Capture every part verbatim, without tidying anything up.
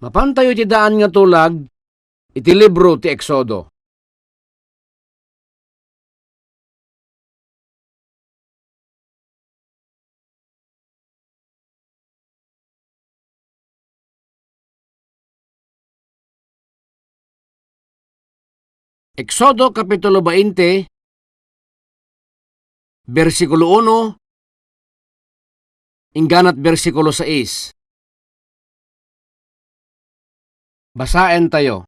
Mapantayo iti daan nga tulag iti libro ti Exodo. Exodo Kapitulo twenty, bersikulo uno, inggana't bersikulo sais. Basaentayo.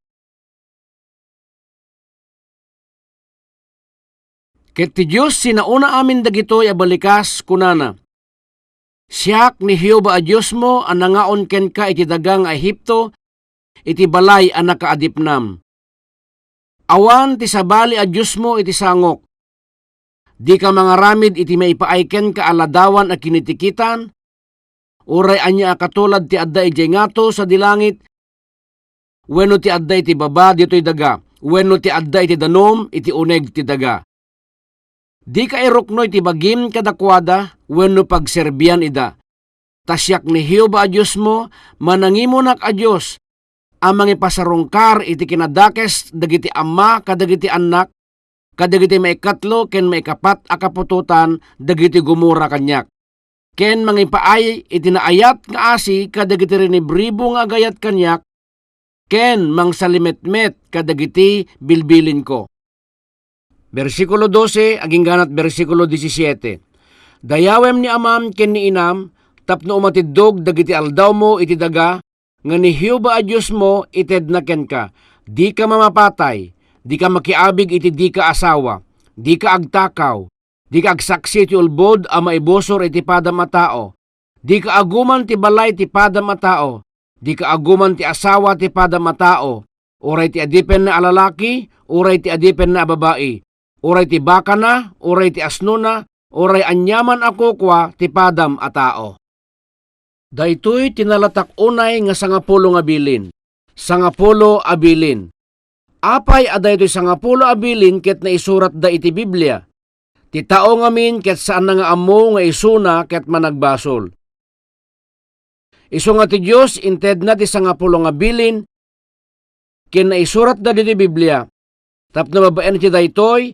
Ket ti Dios sinaona amin dagitoy a balikas, kunana, "Siak ni Jehovah a Diosmo a nangaon kenka iti daga nga Egipto, iti balay a nakaadipnam. Awan ti sabali a diosmo iti sangok. Dika mangaramid iti maipaay kenka a ladawan a kinitikitan, uray ania a katulad ti adda idiay ngato sadi langit, wenno ti adda iti baba ditoy daga, wenno ti adda iti danum iti uneg ti daga. Dika iruknoy ti bagim kadakuada wenno pagserbian ida. Ta siak ni Jehovah a Diosmo, manangimunak a Dios a mangipasarungkar iti kinadakes dagiti ama kadagiti annak, kadagiti maikatlo ken maikapat a kaputotan dagiti gumura kaniak, ken mangipaay iti naayat nga asi kadagiti rinibribo nga agayat kaniak, ken mangsalimetmet kadagiti bilbilinko." Bersikulo dose agingganat bersikulo disisiete. Dayawem ni amam ken ni inam tapno umatiddog dagiti aldawmo iti daga nga ni Jehovah a Diosmo itedna kenka. Dika mamapatay, dika makiabig iti dika asawa, dika agtakaw, dika agsaksi iti ulbod a maibusor iti padam a tao, dika aguman ti balay ti padam a tao, dika aguman ti asawa ti padam a tao, uray ti adipenna a lalaki, uray ti adipenna a babai, uray ti bakana, uray ti asnona, uray aniaman a kukua ti padam a tao. Daytoy ti nalatak unay nga sangapulo nga bilin. Sangapulo a bilin. Apay a daytoy sangapulo a bilin ket naisuratda iti Biblia? Ti tao ngamin ket saanna nga ammo nga isuna ket managbasol. Isu nga ti Dios intedna ti sangapulo nga bilin ken naisuratda ditoy Biblia, tapno babaen iti daytoy,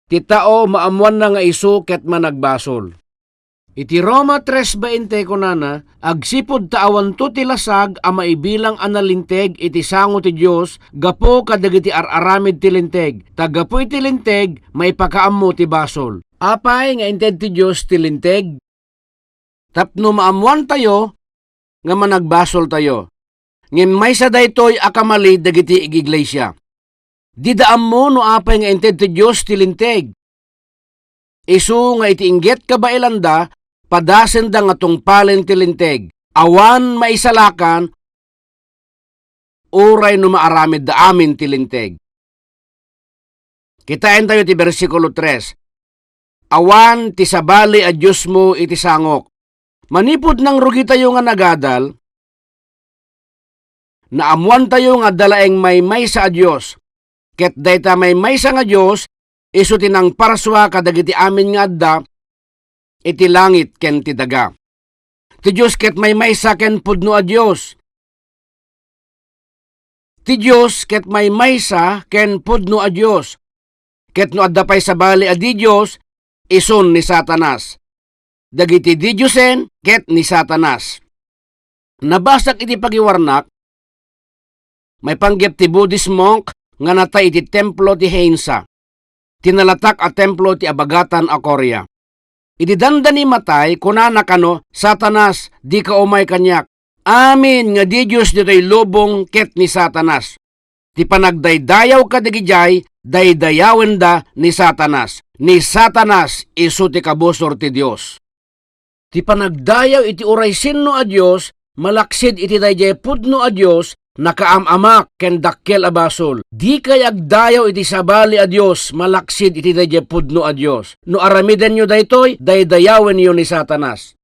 ti tao maammoanna nga isu ket managbasol. Iti Roma tres veinte kunana, "Agsipud ta awanto ti lasag a maibilang a nalinteg iti sango ti Dios gapu kadagiti ar-aramid ti Linteg, ta gapu iti Linteg, maipakaammo ti basol." Apay nga inted ti Dios ti Linteg? Tapno maammoantayo nga managbasoltayo. Ngem maysa daytoy a kamali dagiti ig-iglesia. Dida ammo no apay nga inted ti Dios ti Linteg. Isu nga iti inggit kabaelanda, padasenda nga tungpalen ti Linteg. Awan maisalakan uray no maaramidda amin ti Linteg. Kitaentayo ti bersikulo tres. "Awan ti sabali a diosmo iti sangok." Manipud nangrugitayo nga nagadal, naammoantayo nga adda laeng maymaysa a Dios, ket dayta maymaysa nga Dios isu ti nangparsua kadagiti amin nga adda iti langit ken ti daga. Ti Dios ket maymaysa ken pudno a Dios. Ti Dios ket maymaysa ken pudno a Dios. Ket no adda pay sabali a didios, isun ni Satanas. Dagiti didiosen ket ni Satanas. Nabasak iti pagiwarnak, maipanggep ti Buddhist monk nga natay iti templo ti Heinsa, ti nalatak a templo ti abagatan a Korea. Idi dandani matay, kunana kano, "Satanas, dika umay kaniak. Amin nga didios ditoy lubong ket ni Satanas." Ti panagdaydayaw kadagidiay, daydayawenda ni Satanas. Ni Satanas isu ti kabusor ti Dios. Ti panagdayaw iti uray sinno a Dios, malaksid iti daydiay pudno a Dios, nakaam-amak ken dakkel a basol. Dikay agdayaw iti sabali a Dios, malaksid iti daydiay pudno a Dios. No aramidenyo daytoy, daydayawenyo ni Satanas.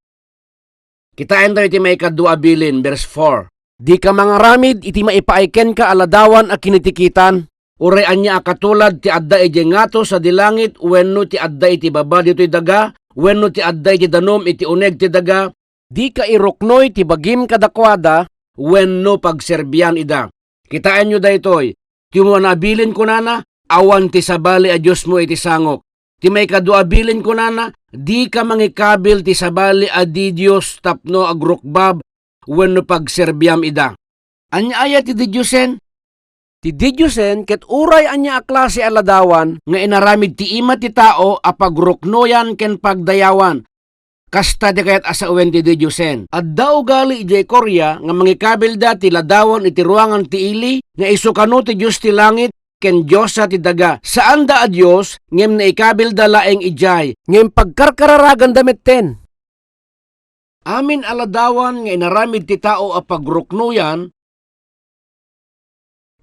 Kitaentayo iti maikadua a bilin, verse four. "Dika mangaramid iti maipaay kenka a ladawan a kinitikitan, uray ania a katulad ti adda idiay ngato sadi langit wenno ti adda iti baba ditoy daga wenno ti adda iti danum iti uneg ti daga. Dika iruknoy ti bagim kadakuada wenno pagserbian ida. Kitaenyo daytoy, ti umuna a bilin kunana, awan ti sabali a diosmo iti sangok. Ti maikadua a bilin kunana, dika mangikabil ti sabali a didios tapno agrukbab wenno pagserbiam ida. Ania aya ti didiosen? Ti didiosen ket uray ania a klase a ladawan nga inaramid ti ima ti tao a pagruknoyan ken pagdayawan. Kasta ti kayat a sawen ti didiosen. Adda ugali idiay Korea nga mangikabilda ti ladawan iti ruangan ti ili nga isu kano ti dios ti langit ken diosa ti daga. Saanda a dios, ngem naikabilda laeng idiay. Ngem pagkarkararaganda metten. Amin a ladawan nga inaramid ti tao a pagruknoyan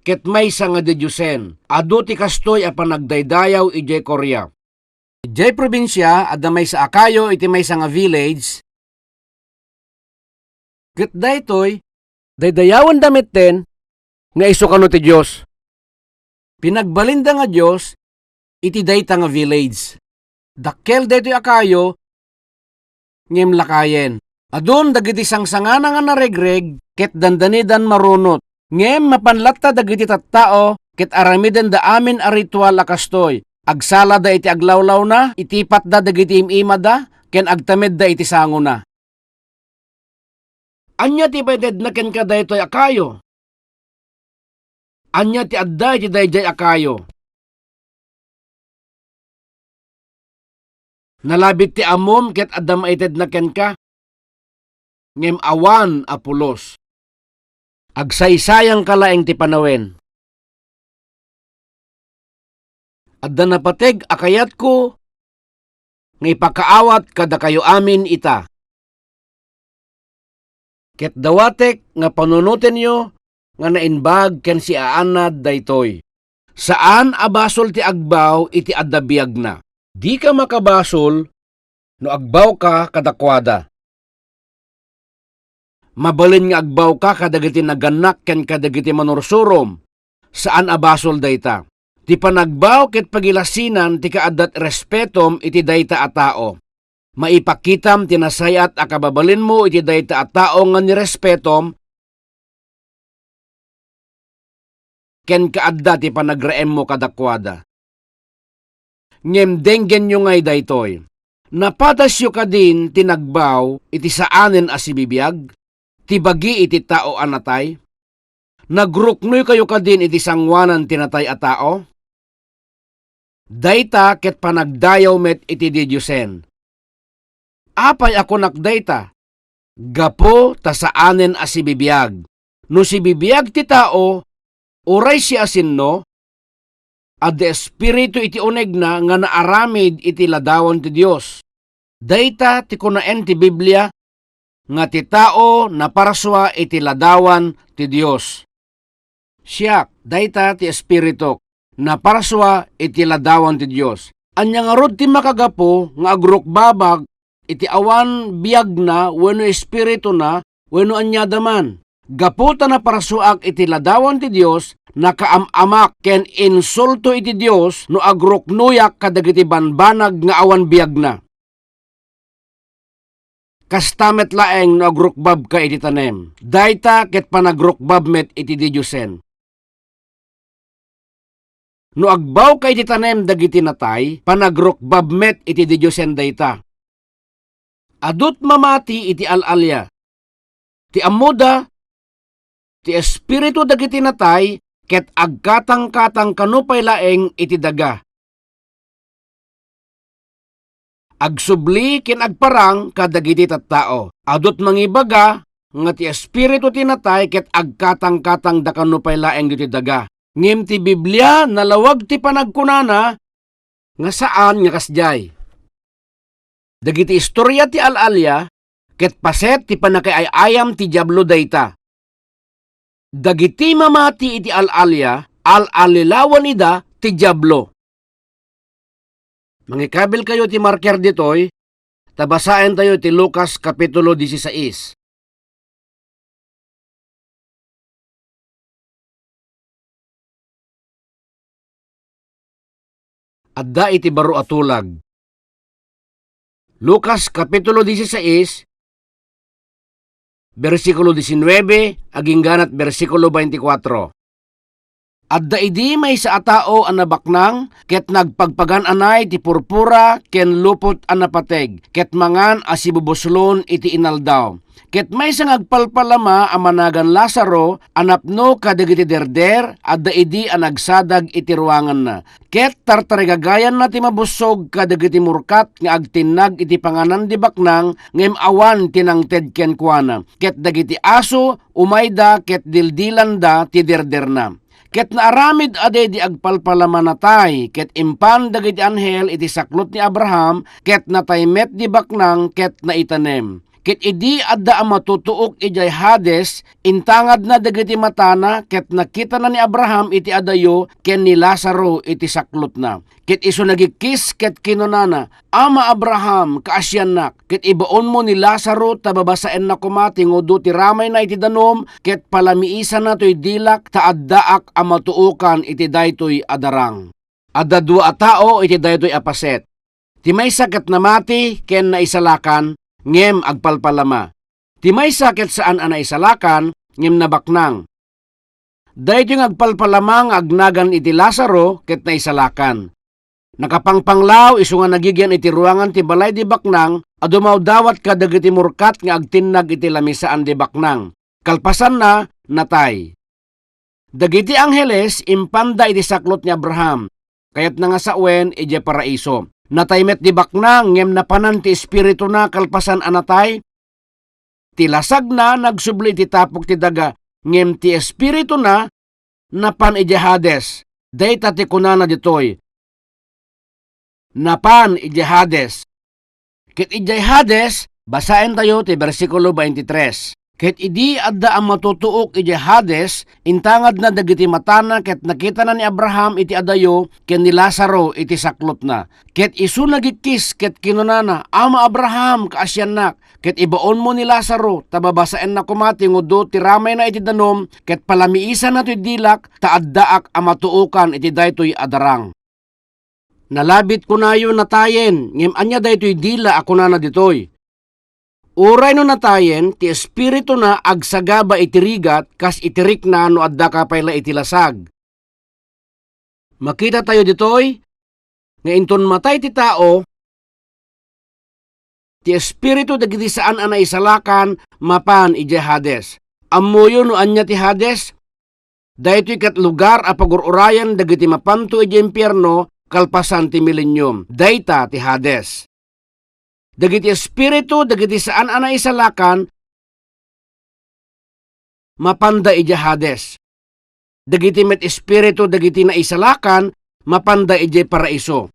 ket maysa nga didiosen. Adu ti kastoy a panagdaydayaw idiay Korea. Idiay probinsia, adda maysa a kayo iti maysa nga village, ket daytoy, daydayawenda metten nga isu kano ti Dios. Pinagbalinda nga Dios iti dayta nga village. Dakkel daytoy a kayo, ngem lakayen. Adun dagiti sangsangana nga naregreg ket dandanidan marunot. Ngem mapan latta dagiti tattao ket aramidenda amin a ritual a kastoy. Agsalada iti aglawlawna, itipatda dagiti im-imada, ken agtamedda iti sangona. Ania ti paitedna kenka daytoy a kayo? Ania ti adda iti daydiay a kayo? Nalabit ti ammom ket adda maitedna kenka, ngem awan a pulos. Agsaysayangka laeng ti panawen. Adda napateg a kayatko nga ipakaawat kadakayo amin ita. Ket dawatek nga panunotenyo nga naimbag ken siaanad daytoy. Saan a basol ti agbaw iti adda biagna. Dika makabasol no agbawka kadakuada. Mabalin nga agbawka kadagiti nagannak ken kadagiti manursurom. Saan a basol dayta. Ti panagbaw ket pagilasinan ti kaaddat respetom iti dayta a tao. Maipakitam ti nasayat a kababalinmo iti dayta a tao nga nirespetom ken kaadda ti panagraemmo kadakuada. Ngem denggenyo ngay daytoy. Napadasyo kadin ti nagbaw iti saanen a sibibiag, ti bagi iti tao a natay? Nagruknoykayo kadin iti sangoanan ti natay a tao? Dayta ket panagdayaw met iti didiosen. Apay a kunak dayta? Gapu ta saanen a sibibiag. No sibibiag ti tao, uray siasino, adda espiritu iti unegna nga naaramid iti ladawan ti Dios. Dayta ti kunaen ti Biblia nga ti tao naparsua iti ladawan ti Dios. Siak, dayta ti espirituk, naparsua iti ladawan ti Dios. Ania ngarud ti makagapu nga agrukbabak iti awan biagna wenno espirituna wenno aniada man? Gapu ta naparsuak iti ladawan ti Dios, nakaam-amak ken insulto iti Dios no agruknoyak kadagiti banbanag nga awan biagna. Kasta met laeng no agrukbabka iti tanem. Dayta ket panagrukbab met iti didiosen. No agbawka iti tanem dagiti natay, panagrukbab met iti didiosen dayta. Adut mamati iti al-alia. Ti ammoda, ti espiritu dagiti natay ket agkatangkatang kano pay laeng iti daga. Agsubli ken agparang kadagiti tattao. Adut mangibaga nga ti espiritu ti natay ket agkatangkatangda kano pay laeng ditoy daga. Ngem ti Biblia nalawag ti panagkunana nga saan nga kasdiay. Dagiti istoria ti al-alia ket paset ti pannakaay-ayam ti Diablo dayta. Dagiti mamati iti al-alia, al-alilawan ida ti Diablo. Mangikabilkayo ti marker ditoy, ta basaentayo ti Lucas Kapitulo dieciséis. Adda iti baro a tulag. Lucas Kapitulo dieciséis, bersikulo diecinuebe, agingganat bersikulo veinticuatro. Adda idi maysa a tao a nabaknang, ket nagpagpagan-anay ti purpura ken lupot a napateg, ket mangan a sibubuslon iti inaldaw. Ket maysa nga agpalpalama a managan Lazaro a napno kadagiti derder, adda idi a nagsadag iti ruanganna. Ket tartarigagayanna ti mabussog kadagiti murkat nga agtinnag iti panganan di baknang, ngem awan ti nangted kenkuana. Ket dagiti aso umayda ket dildilanda ti derderna. Ket naaramid a daydi agpalpalama natay, ket impan dagiti anghel iti saklot ni Abraham, ket natay met di baknang ket naitanem. Ket idi adda a matutuok idiay Hades, intangadna dagiti matana, ket nakitana ni Abraham iti adayo ken ni Lazaro iti saklotna. Ket isu nagikkis ket kinunana, "Ama Abraham, kaasiannak, ket ibaonmo ni Lazaro ta babasaenna koma ti ngudo ti ramayna iti danum, ket palamiisana toy dilak ta addaak a matuokan iti daytoy a darang." Adda dua a tao iti daytoy a paset. Ti maysa ket namati ken naisalakan, ngem agpalpalama. Ti maysa ket saan a naisalakan, ngem nabaknang. Daytoy nga agpalpalama nga agnagan iti Lazaro ket naisalakan. Nakapangpanglaw isu nga nagigian iti ruangan ti balay di baknang a dumawdawat kadagiti murkat nga agtinnag iti lamisaan di baknang. Kalpasanna, natay. Dagiti angheles impanda iti saklot ni Abraham, kayatna nga sawen idiay paraiso. Natay met di baknang, ngem napanan ti espirituna kalpasan a natay. Ti lasagna nagsubli iti tapok ti daga, ngem ti espirituna napan idiay Hades. Dayta ti kunana ditoy, "Napan idiay Hades." Ket idiay Hades, basaentayo ti bersikulo veintitrés. Ket idi adda a matutuok idiay Hades, intangadna dagiti matana ket nakitana ni Abraham iti adayo ken ni Lazaro iti saklotna. Ket isu nagikkis ket kinunana, "Ama Abraham, kaasiannak, ket ibaonmo ni Lazaro ta babasaenna koma ti ngudo ti ramayna iti danum ket palamiisanna toy dilak ta addaak a matuokan iti daytoy a darang." Nalabit kunayo natayen, ngem ania daytoy dila a kunana ditoy? Uray no natayen, ti espirituna agsagaba iti rigat kas iti rikna no addaka pay la iti lasag. Makitatayo ditoy nga inton matay ti tao, ti espiritu dagiti saan a naisalakan mapan idiay Hades. Ammoyo no ania ti Hades? Daytoy ket lugar a pagur-urayan dagiti mapanto idiay impierno kalpasan ti milenium. Dayta ti Hades. Dagiti espiritu dagiti saan a naisalakan mapanda idiay Hades. Dagiti met espiritu dagiti naisalakan mapanda idiay paraiso.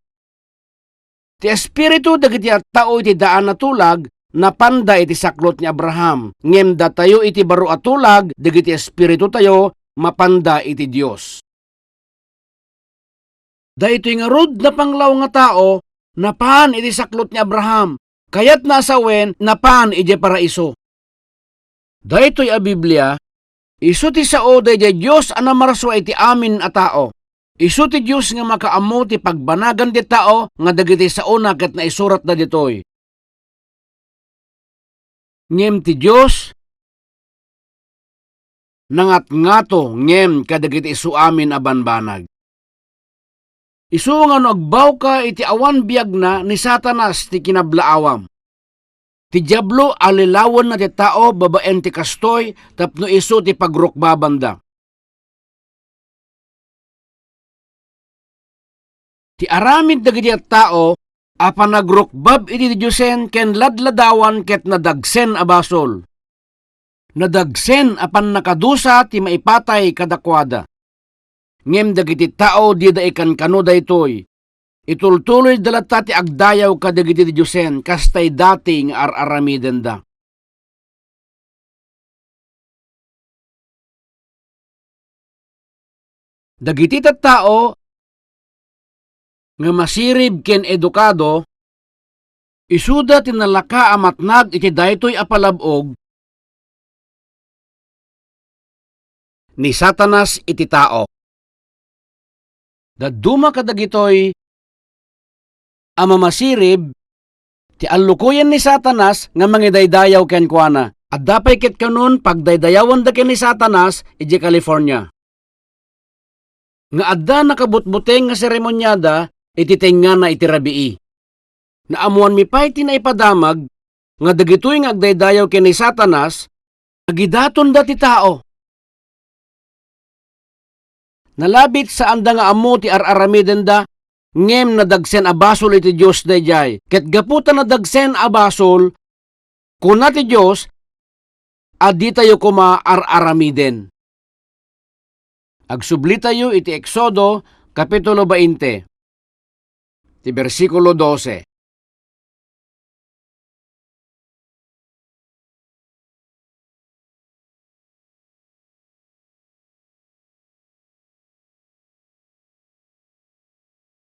Ti espiritu dagiti tattao iti daan a tulag napanda iti saklot ni Abraham, ngem datayo iti baro a tulag dagiti espiritutayo mapanda iti Dios. Daytoy ngarud napanglaw nga tao napan iti saklot ni Abraham, kayatna a sawen napan idiay paraiso. Daytoy a Biblia, isu ti sao daydiay Dios a namarsua iti amin a tao. Isu ti Dios nga makaammo ti pagbanagan ti tao nga dagiti saona ket naisuratda ditoy. Ngem ti Dios nangatngato ngem kadagiti isu amin a banbanag. Isu nga no agbawka iti awan biagna, ni Satanas ti kinablaawam. Ti Diablo, allilawenna ti tao babaen ti kastoy tapno isu ti pagrukbabanda. Ti aramid dagiti tattao a panagrukbab iti didiosen ken ladladawan ket nadagsen a basol. Nadagsen a pannakadusa ti maipatay kadakuada. Ngem dagiti tao dida ikankano daytoy. Itultuloyda latta ti agdayaw kadagiti didiosen kas tay dati nga ar-aramidenda. Dagiti tattao nga masirib ken edukado, isuda ti nalaka a matnag iti daytoy a palab-og ni Satanas iti tao. Dadduma kadagitoy a mamasirib ti allukoyen ni Satanas nga mangidaydayaw kenkuana. Adda pay ket kanon pagdaydayawenda ken ni Satanas idiay California, nga adda nakabutbuteng nga seremoniada iti tengngana iti rabii. Naammoanmi pay ti naipadamag nga dagitoy nga agdaydayaw ken ni Satanas, nagidatonda ti tao. Nalabit, saanda nga ammo ti ar-aramidenda, ngem nadagsen a basol iti Dios daydiay. Ket gapu ta nadagsen a basol, kuna ti Dios a ditayo koma ar-aramiden. Agsublitayo iti Exodo, Kapitulo twenty, ti bersikulo dose.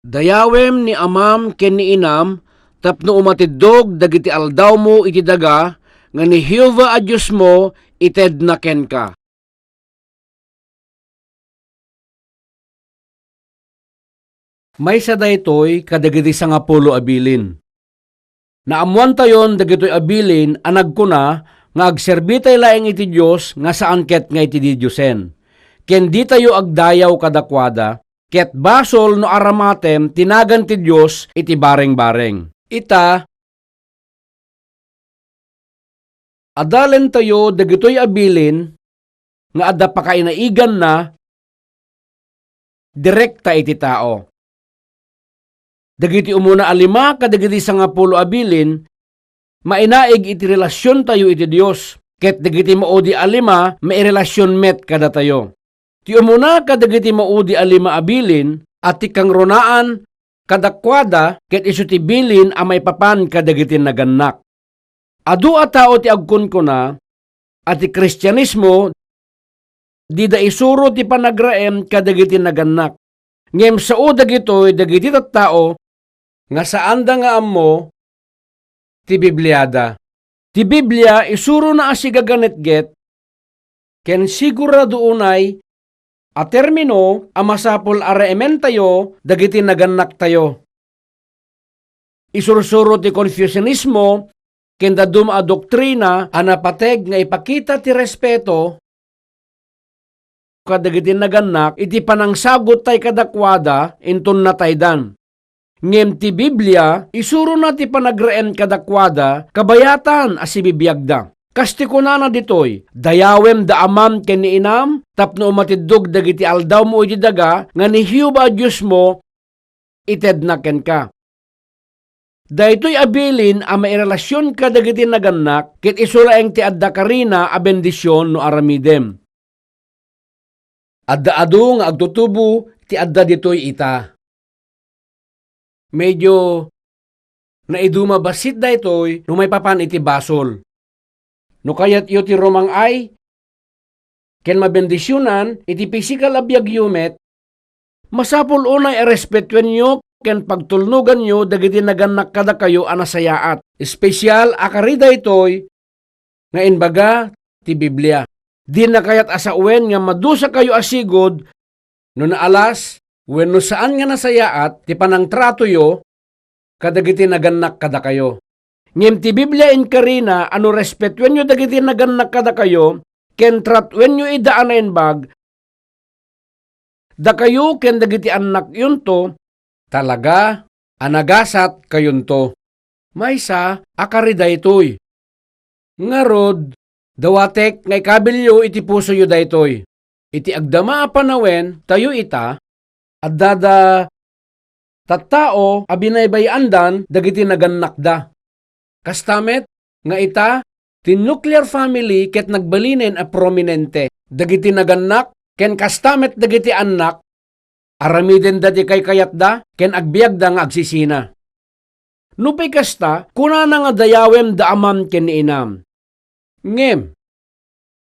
Dayawem ni amam ken ni inam tapno umatiddog dagiti aldawmo iti daga nga ni Jehovah a Diosmo itedna kenka. Maysa daytoy kadagiti sangapulo a bilin. Naammoantayon dagitoy a bilin a nagkuna nga agserbitay laeng iti Dios nga saan ket nga iti didiosen, ken ditayo agdayaw kadakuada, ket basol no aramatem ti nagan ti Dios iti bareng-bareng. Ita, adalentayo dagitoy a bilin nga adda pakainaiganna direkta iti tao. Dagiti umuna a lima kadagiti sangapulo a bilin mainaig iti relasiontayo iti Dios, ket dagiti maudi a lima mairelasion met kadatayo. Ti umuna kadagiti maudi a lima a bilin a ti kangrunaan kadakuada ket isu ti bilin a maipapan kadagiti nagannak. Adu a tao ti agkunkuna a ti Kristianismo dida isuro ti panagraem kadagiti nagannak. Ngem sao dagitoy dagiti tattao nga saanda nga ammo ti Bibliada. Ti Biblia isurona a sigaganetget ken sigurado unay a termino a masapul a reementayo dagiti nagannaktayo. Isursuro ti Konfusianismo ken dadduma a doktrina a napateg nga ipakita ti respeto kadagiti nagannak iti panangsaguttay kadakuada inton nataydan. Ngem ti Biblia, isurona ti panagraem kadakuada kabayatan a sibibiagda. Kas ti kunana ditoy, "Dayawem da amam ken ni inam, tapno umatiddog dagiti aldawmo iti daga nga ni Jehovah a Diosmo itedna kenka." Daytoy a bilin a mairelasion kadagiti nagannak ket isu laeng ti adda karina a bendision no aramidem. Adda adu nga agtutubo ti adda ditoy ita. Medio naiduma bassit daytoy no maipapan iti basol. No kayatyo ti rumang-ay ken mabendisionan iti pisikal a biagyo met, masapul unay a respetuenyo ken pagtulnoganyo dagiti nagannak kadakayo a nasayaat. Espesial a kari daytoy nga imbaga ti Biblia. Dina kayat a sawen nga madusakayo a sigud no naalas wenno saan nga nasayaat ti panangtratoyo kadagiti nagannak kadakayo. Ngem ti Biblia inkarina a no respetuenyo dagiti nagannak kadakayo ken tratuenyo ida a naimbag, dakayo ken dagiti annakyonto, talaga a nagasatkayonto. Maysa a kari daytoy. Ngarud, dawatek nga ikabilyo iti pusoyo daytoy. Iti agdama a panawen tayo ita, addada tattao a binaybay-andan dagiti nagannakda. Kasta met nga ita, ti nuclear family ket nagbalinen a prominente. Dagiti nagannak ken kasta met dagiti annak, aramidenda ti kaykayatda ken agbiagda nga agsisina. Nupay kasta, kunana nga dayawem da amam ken ni inam. Ngem,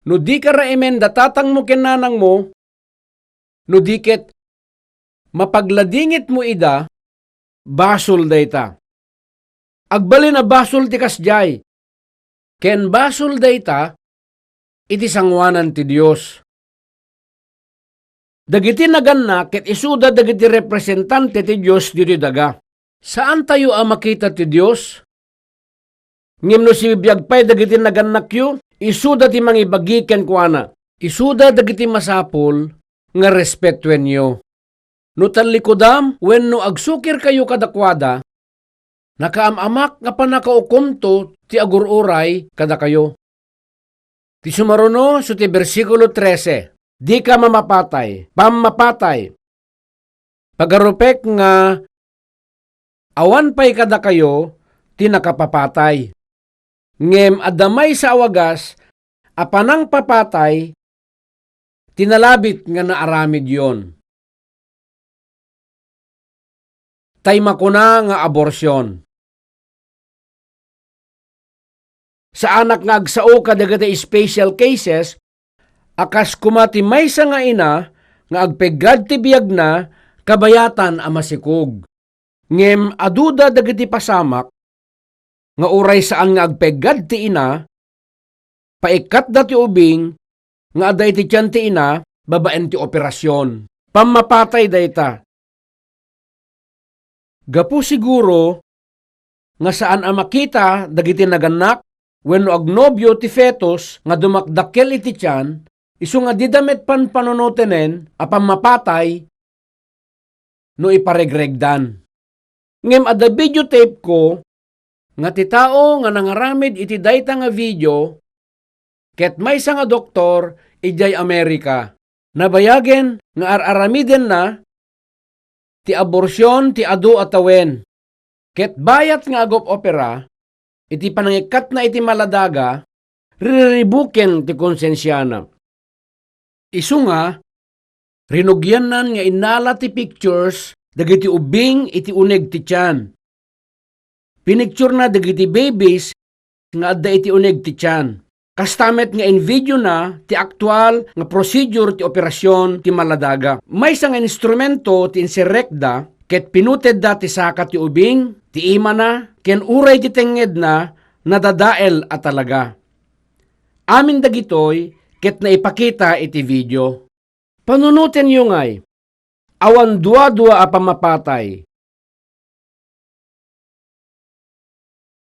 no dika raemen da tatangmo ken nanangmo, no di ket mapagladingitmo ida, basol dayta. Agbalin a basol ti kasdiay, ken basol dayta iti sangoanan ti Dios. Dagiti nagannak ket isuda dagiti representante ti Dios ditoy daga. Saantayo a makita ti Dios. Ngem no sibibiag pay dagiti nagannakyo, Isuda ti mangibagi kenkuana. Isuda dagiti masapul nga respetuenyo. No tallikudam wenno agsukirkayo kadakuada, nakaam-amak nga pannakaukomto ti agur-uray kadakayo. Ti sumaruno isu ti bersikulo trese, dika mamapatay, pammapatay. Pagarupek nga awan pay kadakayo ti nakapapatay. Ngem adda maysa a wagas a panangpapatay ti nalabit nga naaramidyon. Tay makuna nga aborsion. Saanak nga agsao kadagiti special cases a kas koma ti maysa nga ina nga agpeggad ti biagna kabayatan a masikog. Ngem aduda dagiti pasamak nga uray saan nga agpeggad ti ina, paikkatda ti ubing nga adda iti tian ti ina babaen ti operasion. Pammapatay dayta. Gapu siguro nga saan a makita dagiti nagannak wenno agnobio ti fetus nga dumakdakkel iti tian, isu nga dida met panpanunotenen a pammapatay no iparegregdan. Ngem adda videotapeko nga ti tao nga nangaramid iti dayta nga video ket maysa nga doktor idiay Amerika. Nabayagen nga ar-aramidenna ti aborsion ti adu a tawen, ket bayat nga agop-opera iti panangikkatna iti maladaga, ririribuken ti konsensiana. Isu nga, rinugiannan nga innala ti pictures dagiti ubbing iti uneg ti tian. Pinicturena dagiti babies nga adda iti uneg ti tian. Kasta met nga invideona ti aktual nga procedure ti operasion ti maladaga. Maysa nga instrumento ti inserrekda ket pinutedda ti saka ti ubing, ti imana, ken uray ti tengngedna nadadael a talaga. Amin dagitoy ket naipakita iti video. Panunotenyo ngay, awan duadua a pammapatay.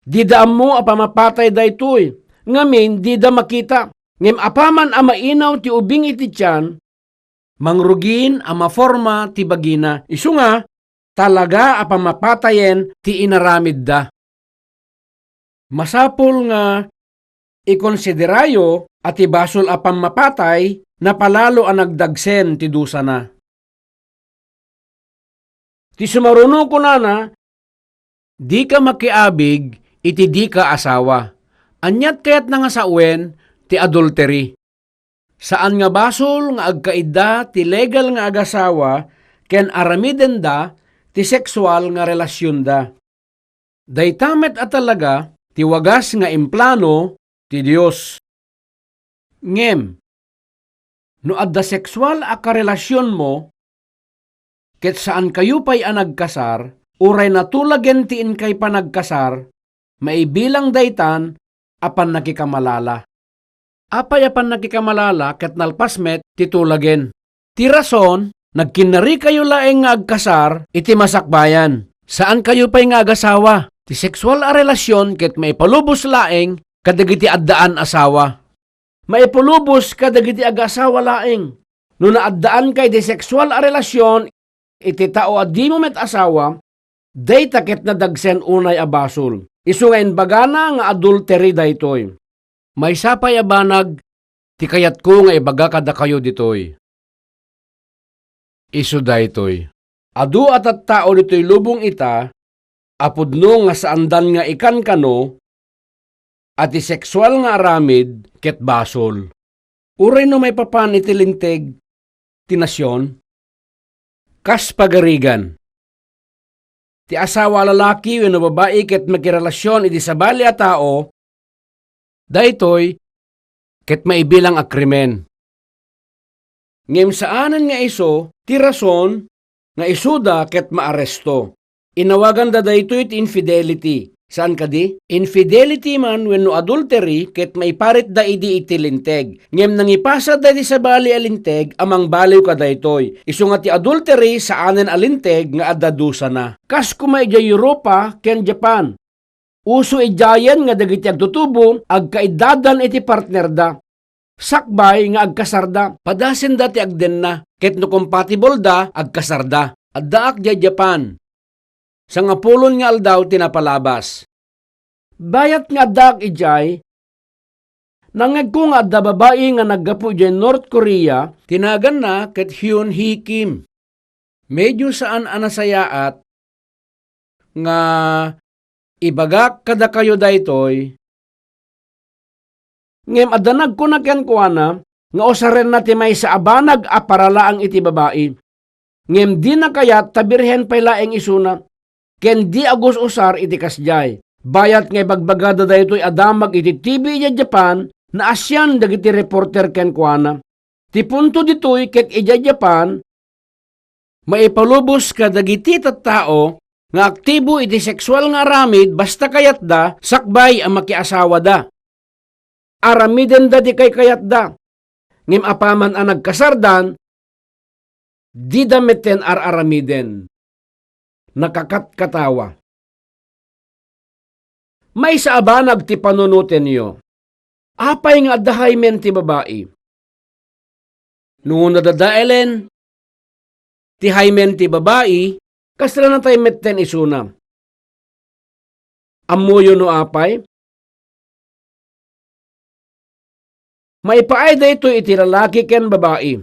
Dida ammo a pammapatay daytoy, ngamin dida makita. Ngem apaman a mainaw ti ubing iti tian, mangrugin a maforma ti bagina. Isu nga, talaga a pammapatayen ti inaramidda. Masapul nga ikonsiderayo a ti basol a pammapatay napalalo a nagdagsen ti dusana. Ti sumaruno kunana, "Dika makiabig iti dika asawa." Aniat kayatna nga sawen ti adultery? Saan nga basol nga agkaidda ti legal nga agasawa ken aramidenda ti sexual nga relasionda. Dayta met a talaga ti wagas nga implano ti Dios. Ngem, no adda sexual a karelasionmo, ket saankayo pay a nagkasar, uray natulagen ti inkay panagkasar, maibilang daytan a pannakikamalala. Apay a pannakikamalala ket nalpas met ti tulagen? Ti rason, nagkinnarikayo laeng nga agkasar iti masakbayan. Saankayo pay nga agasawa. Ti sexual a relasion ket maipalubos laeng kadagiti addaan asawa. Maipalubos kadagiti agasawa laeng. No naaddaanka iti sexual a relasion iti tao a dimo met asawa, dayta ket nadagsen unay a basol. Isu nga imbagana nga adultery daytoy. Maysa pay a banag ti kayatko nga ibaga kadakayo ditoy. Isu daytoy. Adu a tattao ditoy lubong ita a pudno nga saandan nga ikankano a ti sexual nga aramid ket basol. Uray no maipapan iti linteg ti nasion, kas pagarigan. Ti asawa a lalaki wenno babai ket makirelasion iti sabali a tao, daytoy ket maibilang a krimen. Ngem saanen nga isu ti rason nga isuda ket maaresto. Inawaganda daytoy ti infidelity. Saan kadi? Infidelity man wenno adultery ket maiparitda idi iti linteg. Ngem nangipasatda iti sabali a linteg a mangbaliw kadaytoy. Isu nga ti adultery saanen a linteg nga adda dusana. Kas koma idiay Europa ken Japan. Uso idiayen nga dagiti agtutubo agkaiddadan iti partnerda, sakbay nga agkasarda. Padasenda ti agdenna, ket no kompatibolda, agkasarda. Addaak diay Japan. Sangapulon nga aldaw ti napalabas. Bayat nga addaak idiay, nangngegko nga adda babai nga naggapu idiay North Korea, ti naganna ket Hyun Hee Kim. Medio saan a nasayaat nga ibagak kadakayo daytoy, ngem adda nagkuna kenkuana nga usarenna ti maysa a banag a para laeng iti babai. Ngem dina kayat ta birhen pay laeng isuna, ken di agus-usar iti kasdiay. Bayat nga ibagbagada daytoy a damag iti T V idiay Japan, naasian dagiti reporter kenkuana. Ti punto ditoy ket idiay Japan, maipalubos kadagiti tattao nga aktibo iti sexual nga aramid basta kayatda sakbay a makiasawada. Aramidenda ti kaykayatda. Ngem apaman a nagkasardan, dida metten ar-aramiden. Nakakatkatawa. Maysa a banag ti panunotenyo. Apay nga adda hymen ti babai? No nadadaelen ti hymen ti babai, kasla natay metten isuna. Ammoyo no apay? Maipaay daytoy iti lalaki ken babai.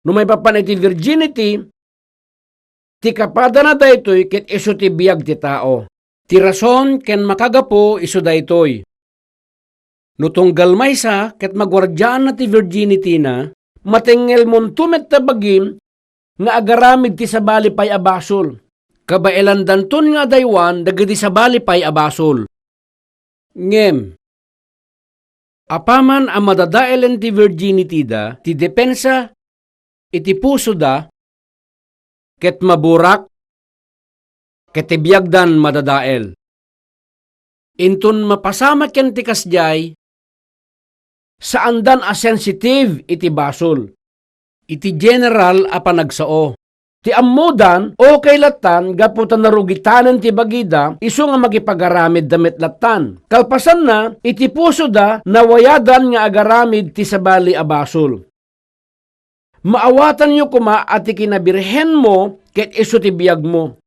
No maipapan iti virginity, ti kapadana daytoy ket isu ti biag ti tao. Ti rason ken makagapu isu daytoy. No tunggal maysa ket maguardiaanna ti virginityna, matengngelmonto met ta bagim nga agaramid ti sabali pay a basol. Kabaelandanton nga adaywan dagiti sabali pay a basol. Ngem, apaman a madadaelen ti virginityda, ti depensa iti pusoda ket maburak, ket ti biagdan madadael. Inton mapasamaken ti kasdiay, saandan a sensitive iti basol. Iti general a panagsao, ti ammodan, okay lattan gapu ta narugitanen ti bagida, isu nga makipagaramidda met lattan. Kalpasanna, iti pusoda, nawayadan nga agaramid ti sabali a basol. Maawatanyo koma a ti kinabirhenmo ket isu ti biagmo.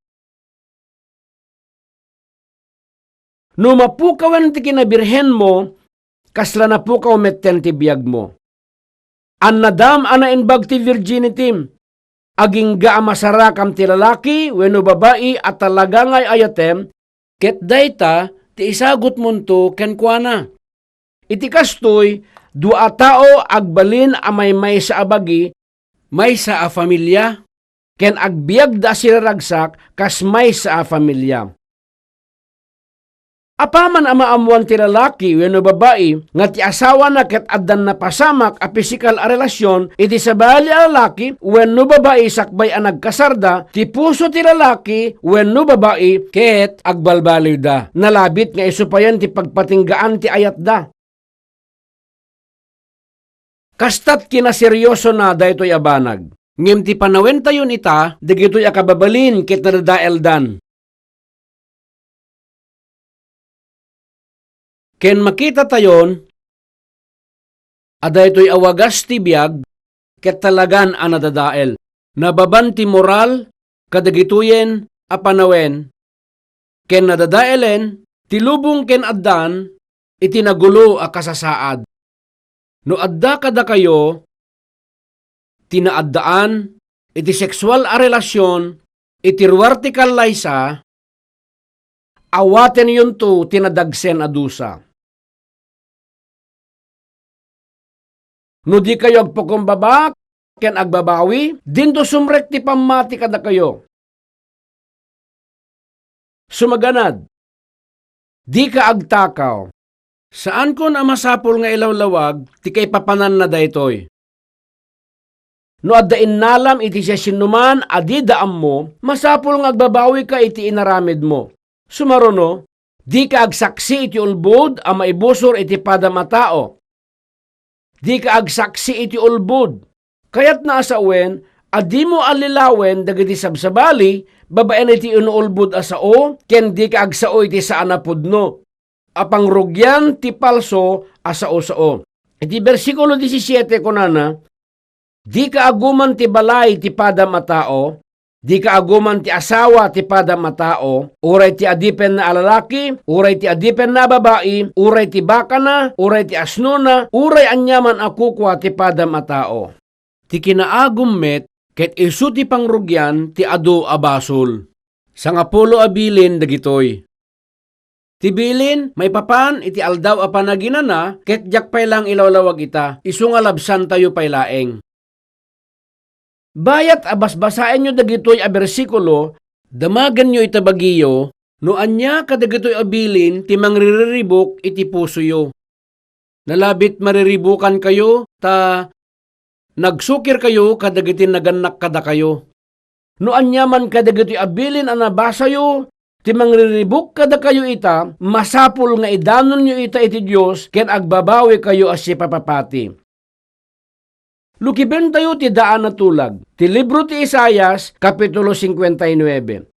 No mapukawen ti kinabirhenmo, kasla napukaw metten ti biagmo. Annadam a naimbag ti virginitim. Agingga a masarakam ti lalaki wenno babai a talaga nga ay-ayatem, ket dayta ti isagutmonto kenkuana. Iti kastoy, dua a tao agbalin a maymaysa a bagi, maysa a familia, ken agbiagda a siraragsak kas maysa a familia. Apaman a maammoan ti lalaki wenno babai nga ti asawana ket addan napasamak a pisikal a relasion iti sabali a lalaki wenno babai sakbay a nagkasarda, ti puso ti lalaki wenno babai ket agbalbaliwda. Nalabit nga isu payen ti pagpatinggaan ti ayatda. Kastat kinaseriosona daytoy a banag. Ngem ti panawentayon ita, dagitoy a kababalin ket nadadaeldan. Ken makitatayon a daytoy a wagas ti biag ket talagan a nadadael. Nababan ti moral kadagitoyen a panawen ken nadadaelen ti lubong ken addan iti nagulo a kasasaad. No adda kadakayo ti naaddaan iti seksual a relasion iti ruar ti kallaysa, awatenyonto ti nadagsen a dusa. No dikayo agpakumbaba ken agbabawi, dinto sumrek ti pammati kadakayo. Sumaganad, dika agtakaw. Saankon a masapul nga ilawlawag ti kaipapananna daytoy. No adda innalam iti siasinoman a dida ammo, masapul nga agbabawika iti inaramidmo. Sumaruno, dika agsaksi iti ulbod a maibusor iti padam a tao. Dika agsaksi iti ulbod. Kayatna a sawen a dimo allilawen dagiti sabsabali babaen iti inuulbod a sao ken dika agsao iti saan a pudno a pangrugian ti palso a sao-sao. Iti bersikulo disisiete, kunana, "Dika aguman ti balay ti padam a tao, dika aguman ti asawa ti padam a tao, uray ti adipenna a lalaki, uray ti adipenna a babai, uray ti bakana, uray ti asnona, uray aniaman a kukua ti padam a tao." Ti kinaagum met ket isu ti pangrugian ti adu a basol. Sangapulo a bilin dagitoy. Ti bilin maipapan iti Aldaw a Panaginana, ket diak pay laeng ilawlawag ita, isu nga labsantayo pay laeng. Bayat a basbasaenyo dagitoy a bersikulo, damagenyo ita bagiyo no ania kadagitoy a bilin ti mangririribuk iti pusoyo. Nalabit mariribukankayo ta nagsukirkayo kadagiti nagannak kadakayo. No aniaman kadagitoy a bilin a nabasayo ti mangriribuk kadakayo ita, masapul nga idanonyo ita iti Dios ken agbabawikayo a sipapapati. Lukibentayo ti daan a tulag, ti libro ti Isaias, Kapitulo cincuenta y nueve.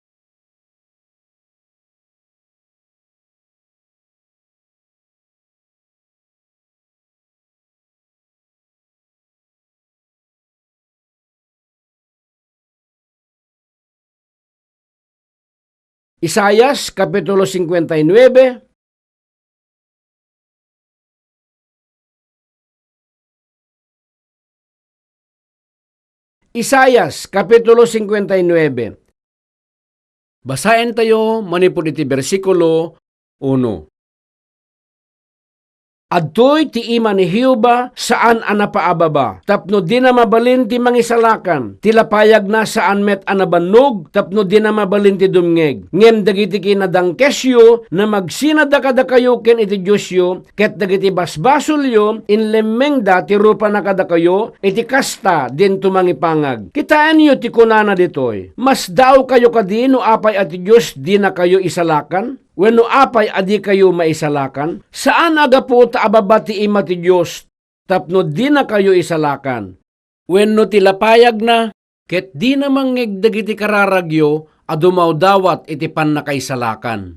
Isaias, Kapitulo cincuenta y nueve. Isaias, Kapitulo cincuenta y nueve. Basaentayo manipud iti bersikulo uno. Adtoy ti ima ni Jehovah, saan a napaababa, tapno dina mabalin ti mangisalakan. Ti lapayagna saan met a nabannog, tapno dina mabalin ti dumngeg. Ngem dagiti kinadangkesyo, namagsinada kadakayo ken iti Diosyo, ket dagiti basbasolyo, inlemmengda ti rupana kadakayo, iti kasta, dinto mangipangag. Kitaenyo ti kunana ditoy, "Masdaawkayo kadi no apay a ti Dios dinakayo isalakan?" Wenno apay a dikayo maisalakan? Saan a gapu ta ababa ti ima ti Dios tapno dinakayo isalakan. Wenno ti lapayagna ket dina mangngeg dagiti kararagyo a dumawdawat iti pannakaisalakan.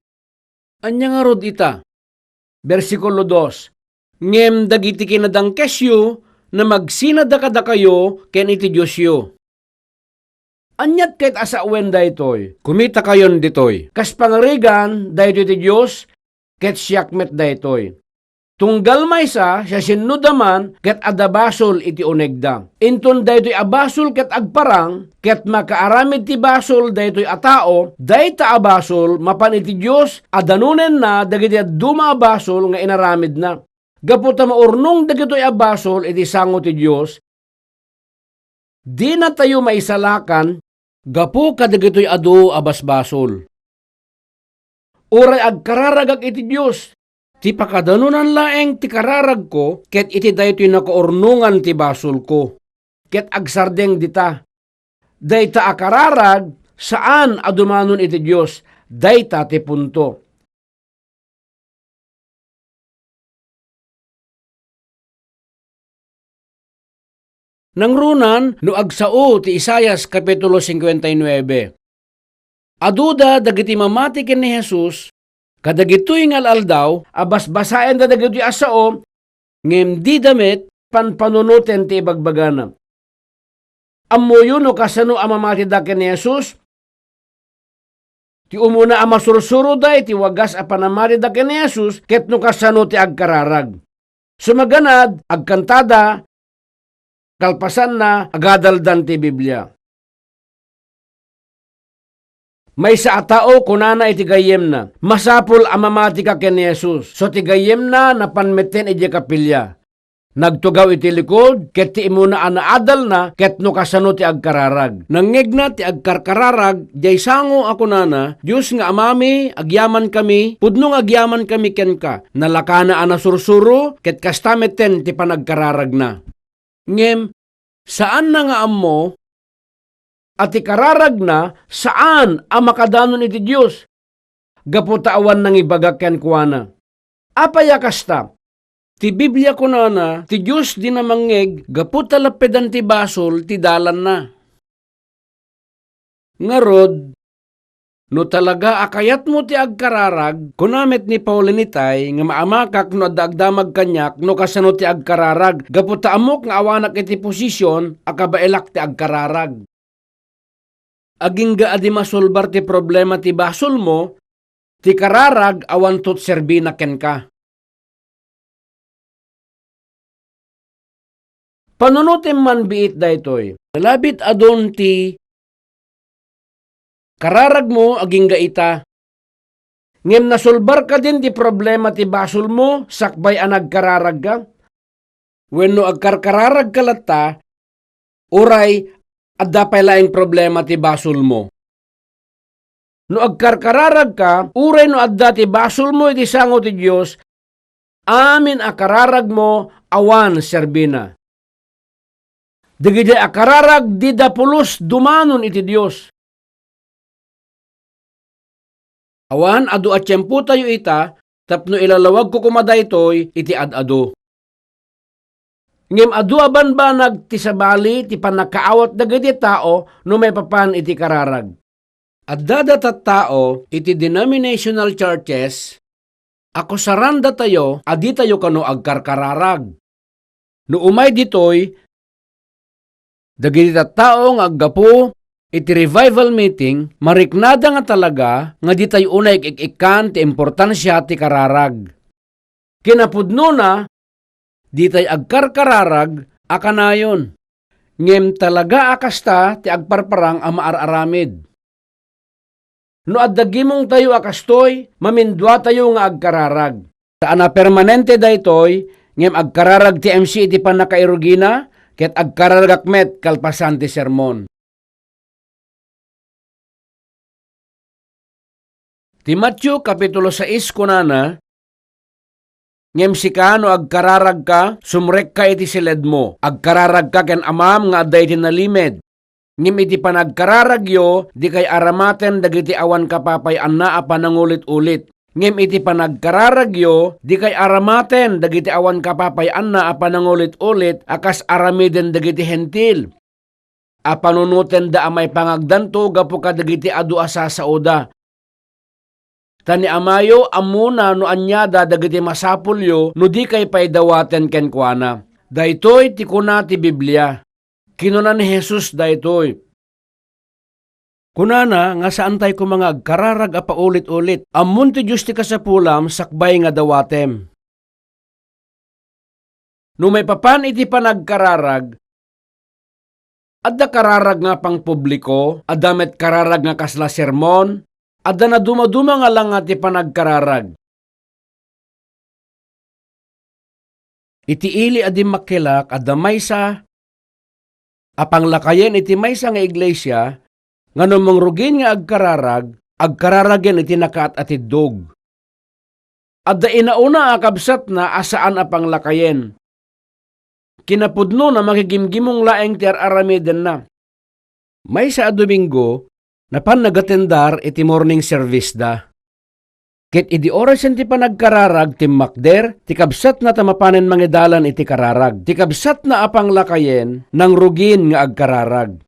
Ania ngarud ita? Bersikulo dos, "Ngem dagiti kinadangkesyo, namagsinada kadakayo ken iti Diosyo." Aniat ket a sawen daytoy? Kumitakayon ditoy. Kas pangarigan, daytoy ti Dios, ket siak met daytoy. Tunggal maysa, siasinoda man, ket adda basol iti unegda. Inton daytoy a basol ket agparang, ket makaaramid ti basol daytoy a tao, dayta a basol mapan iti Dios a danonenna dagiti dadduma a basol nga inaramidna. Gapu ta maurnong dagitoy a basol iti sango ti Dios, dinatayo maisalakan gapu kadagitoy adu a basbasol. Uray agkararagak iti Dios, ti pakadanonan laeng ti kararagko ket iti daytoy nakaurnongan ti basolko. Ket agsardeng dita, dayta a kararag saan a dumanon iti Dios, dayta ti punto. Nangruna no agsao ti Isaias Kapitulo cincuenta y nueve. Aduda dagiti mamati ken ni Jesus, kadagitoy nga al-aldaw a basbasaenda dagitoy a sao, ngem dida met panpanunoten ti ibagbagana. Ammoyo no kasano a mamatida ken ni Jesus? Ti umuna a masursuroda iti wagas a panamatida ken ni Jesus ket no kasano ti agkararag. Sumaganad, agkantada, kalpasanna, agadaldan ti Biblia. Maysa a tao kunana iti gayyemna, "Masapul a mamatika ken ni Jesus." So ti gayyemna napan metten idiay kapilya. Nagtugaw iti likud, ket ti imuna a naadalna ket no kasano ti agkararag. Nangngegna ti agkarkararag diay sango a kunana, "Dios nga Amami, agyamankami, pudno nga agyamankami kenka." Nalakana a nasursuro, ket kasta metten ti panagkararagna. Ngem saanna nga ammo a ti kararagna saan a makadanon iti Dios, gapu ta awan nangibaga kenkuana. Apay a kasta? Ti Biblia kunana, ti Dios dina mangngeg gapu ta lappedan ti basol ti dalanna. Ngarud, No talaga a kayatmo ti agkararag, kuna met ni Pauline itay nga maamakak no adda agdamag kaniak no kasano ti agkararag, gapu ta ammok nga awanak iti posision a kabaelak ti agkararag. Agingga a di masolbar ti problema ti basolmo, ti kararag awan tot serbina kenka. Panunotem man biit daytoy. Labit adun ti kararagmo agingga ita. Ngem nasolbar kadin ti problema ti basolmo sakbay a nagkararagka? Wenno agkarkararagka latta, uray adda pay laeng problema ti basolmo? No agkarkararagka, uray no adda ti basolmo iti sango ti Dios, amin a kararagmo awan serbina. Dagiti a kararag dida pulos dumanon iti Dios. Awan adu a tiempotayo ita tapno ilalawagko koma daytoy iti ad-adu. Ngem adu a banbanag ti sabali ti pannakaawat dagiti tao no maipapan iti kararag. Adda data tao iti denominational churches a kusarandatayo a ditayo kano agkarkararag. No umay ditoy, dagiti tattao nga aggapu iti revival meeting, mariknada nga talaga nga ditayo unay ik-ik-ikkan ti importansia ti kararag. Kinapudnona, ditay agkarkararag a kanayon, ngem talaga a kasta ti agparparang a maar-aramid. No adda gimongtayo a kastoy, maminduatayo nga agkararag. Saan a permanente daytoy, ngem agkararag ti M C iti pannakairugina, ket agkararagak met kalpasan ti sermon. Ti Mateo Kapitulo sais kunana, "Ngem sika, no agkararagka, sumrekka iti siledmo, agkararagka ken Amam nga adda iti nalimed. Ngem iti panagkararagyo, dikay aramaten dagiti awan kapapay-anna a panangulit-ulit. Ngem iti panagkararagyo, dikay aramaten dagiti awan kapapay-anna a panangulit-ulit a kas aramiden dagiti Hentil, a panunotenda a maipangagdanto gapu kadagiti adu a sasaoda. Ta ni Amayo ammona no aniada dagiti masapulyo no dikay pay dawaten kenkuana. Daytoy ti kuna ti Biblia." Kinuna ni Jesus daytoy. Kunana nga saantay koma nga agkararag a paulit-ulit. Ammon ti Dios ti kasapulam sakbay nga dawatem. No maipapan iti panagkararag, adda kararag nga pangpubliko, adda met kararag nga kasla sermon, adda nadumaduma nga langa ti panagkararag. Iti ili a dimmakkelak, adda maysa a panglakayen iti maysa nga iglesia nga no mangrugin nga agkararag, agkararagen iti nakaat-atiddog. Adda inauna a kabsatna a saan a panglakayen. Kinapudnona, makigimgimong laeng ti ar-aramidenna. Maysa a Domingo, napan nagatendar iti morning service da. Ket idi orasen ti panagkararag, timmakder ti kabsatna ta mapanen mangidalan iti kararag. Ti kabsatna a panglakayen, nangrugin nga agkararag.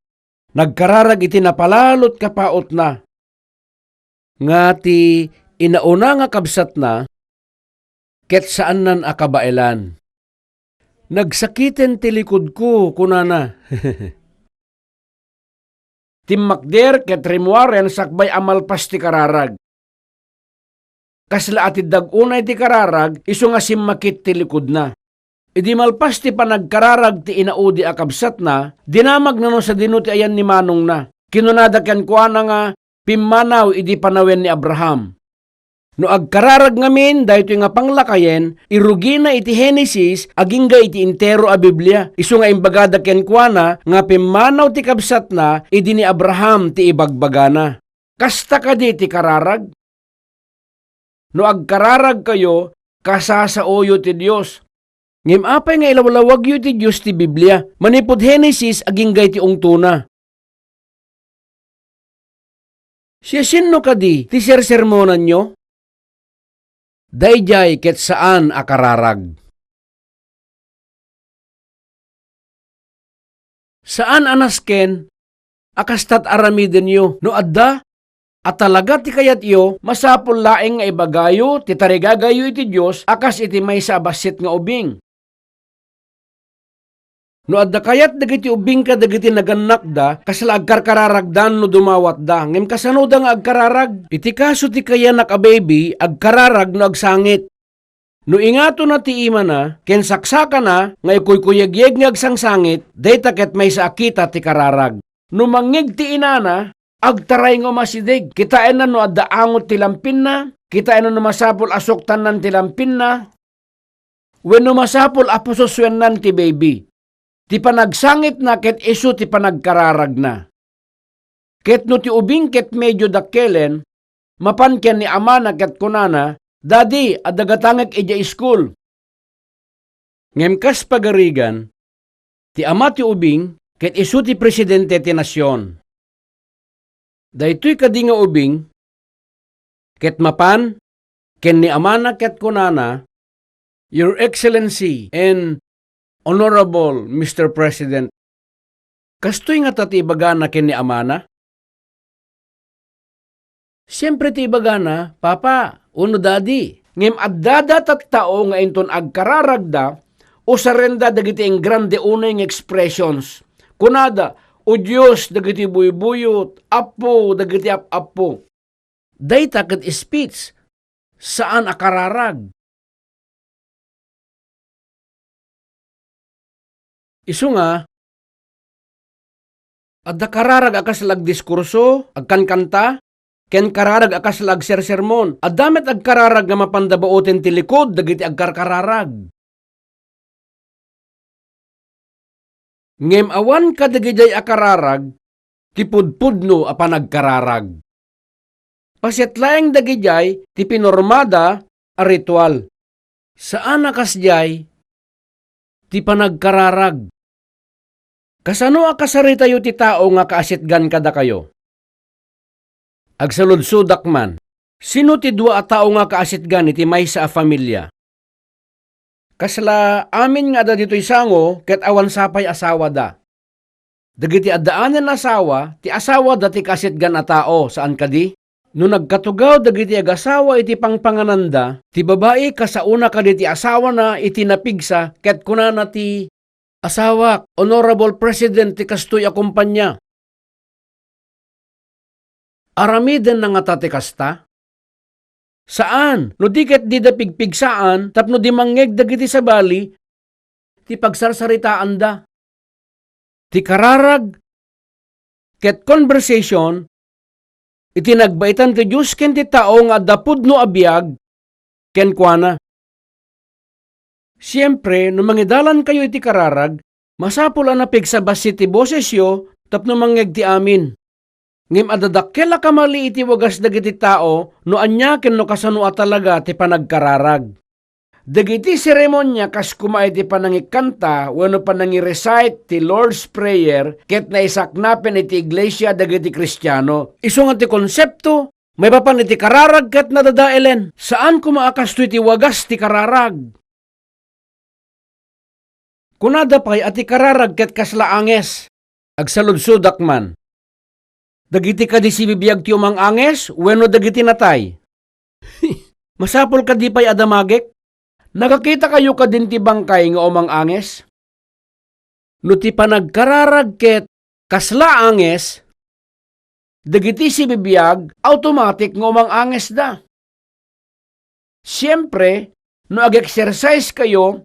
Nagkararag iti napalalot kapaotna. Nga ti inauna nga kabsatna, ket saannan a kabaelan. "Nagsakiten ti likodko," kunana. Timmakder ket rimmuaren sakbay a malpas ti kararag. Kasla atiddag unay ti kararag isu nga simmakit ti likodna. Idi malpas ti panagkararag ti inaudi a kabsatna, dinamagna no sadino ti ayan ni manongna. Kinunada kenkuana nga pimmanaw idi panawen ni Abraham. No agkararag ngamin daytoy nga panglakayen, irugina iti Genesis agingga iti entero a Biblia. Isu nga imbagada kenkuana nga pimmanaw ti kabsatna idi ni Abraham ti ibagbagana. Kasta kadi ti kararag? No agkararagkayo, kasasaoyo ti Dios. Ngem apay nga ilawlawagyo iti Dios ti Biblia? Manipud Genesis agingga iti ungtona. Siasino kadi ti sersermonanyo? Daydiay ket saan a kararag. Saan a nasken a kastat aramidenyo no adda a talaga ti kayatyo, masapul laeng nga ibagayo ti tarigagayyo iti Dios a kas iti maysa a bassit nga ubing. No adda kayat dagiti ubing kadagiti nagannakda, kasla agkarkararagdan no dumawatda. Ngem kasanoda nga agkararag? Iti kaso ti kayanak a baby, agkararag no agsangit. No ingatonna ti imana ken saksakana nga ikuykuyegyeg nga agsangsangit, dayta ket maysa a kita ti kararag. No mangngeg ti inana, agtaray nga umasideg. Kitaenna no adda angot ti lampinna, kitaenna no masapul a suktannan ti lampinna, wenno masapul a pususuennan ti baby. Ti panagsangitna ket isu ti panagkararagna. Ket no ti ubing ket medio dakkelen, mapan ken ni amana ket kunana, "Daddy, adda gatangek idiay iskul." Ngem kas pagarigan, ti ama ti ubing ket isu ti presidente ti nasion. Daytoy kadi nga ubing ket mapan ken ni amana ket kunana, "Your Excellency and Honorable Mister President." Kastoy ngata ti ibagana ken ni amana? Siempre ti ibagana, "Papa," wenno "Daddy." Ngem adda dayta a tao nga inton agkararagda, usarenda dagiti engrande unay nga expressions. Kunada, "O Dios dagiti buybuyot, Apo dagiti ap-apo." Dayta ket speech, saan a kararag. Isu nga, adda kararag a kasla agdiskurso, agkankanta, ken kararag a kasla agsersermon. Adda met agkararag nga mapanda baoten ti likud dagiti agkarkararag. Ngem awan kadagidiay a kararag ti pudpudno a panagkararag. Paset laeng dagidiay ti pinormada a ritual. Saan a kasdiay ti panagkararag. Kasano a kasaritayo ti tao nga kaasitgan kadakayo? Agsaludsodak man, sino ti dua a tao nga kaasitgan iti maysa a familia? Kasla amin nga adda ditoy sango ket awan sapay asawada. Dagiti addaanen asawa, ti asawada ti kaasitgan a tao, saan kadi? No nagkatugaw dagiti agasawa iti pangpangananda, ti babai kasaona kadi ti asawana iti napigsa ket kunana ti, "Asawak, Honorable President ti kastoy a kumpanya." Aramidenna ngata ti kasta? Saan, no di ket dida pigpigsaan tapno di mangngeg dagiti sabali ti pagsarsaritaanda. Ti kararag ket conversation iti nagbaitan ti Dios ken ti tao nga adda pudno a biag kenkuana. Siempre, no mangidalankayo iti kararag, masapul a napigsa bassit ti bosesyo tapno mangngeg ti amin. Ngem adda dakkel a kamali iti wagas dagiti tao no ania ken no kasano a talaga ti panagkararag. Dagiti seremonia kas koma iti panangikkanta wenno panangi-recite ti Lord's Prayer ket naisaknapen iti iglesia dagiti Kristiano. Isu nga ti konsepto, maipapan iti kararag ket nadadaelen. Saan koma a kastoy ti wagas ti kararag. Kunada pay a ti kararag ket kasla anges. Agsaludsodak man. Dagiti kadi sibibiag ti umang-anges wenno dagiti natay? Masapul kadi pay a damagek? Nagakitakayo kadin ti bangkay nga umang-anges? No ti panagkararag ket kasla anges, dagiti sibibiag, automatic nga umang-angesda. Siempre, no ag-exercise kayo,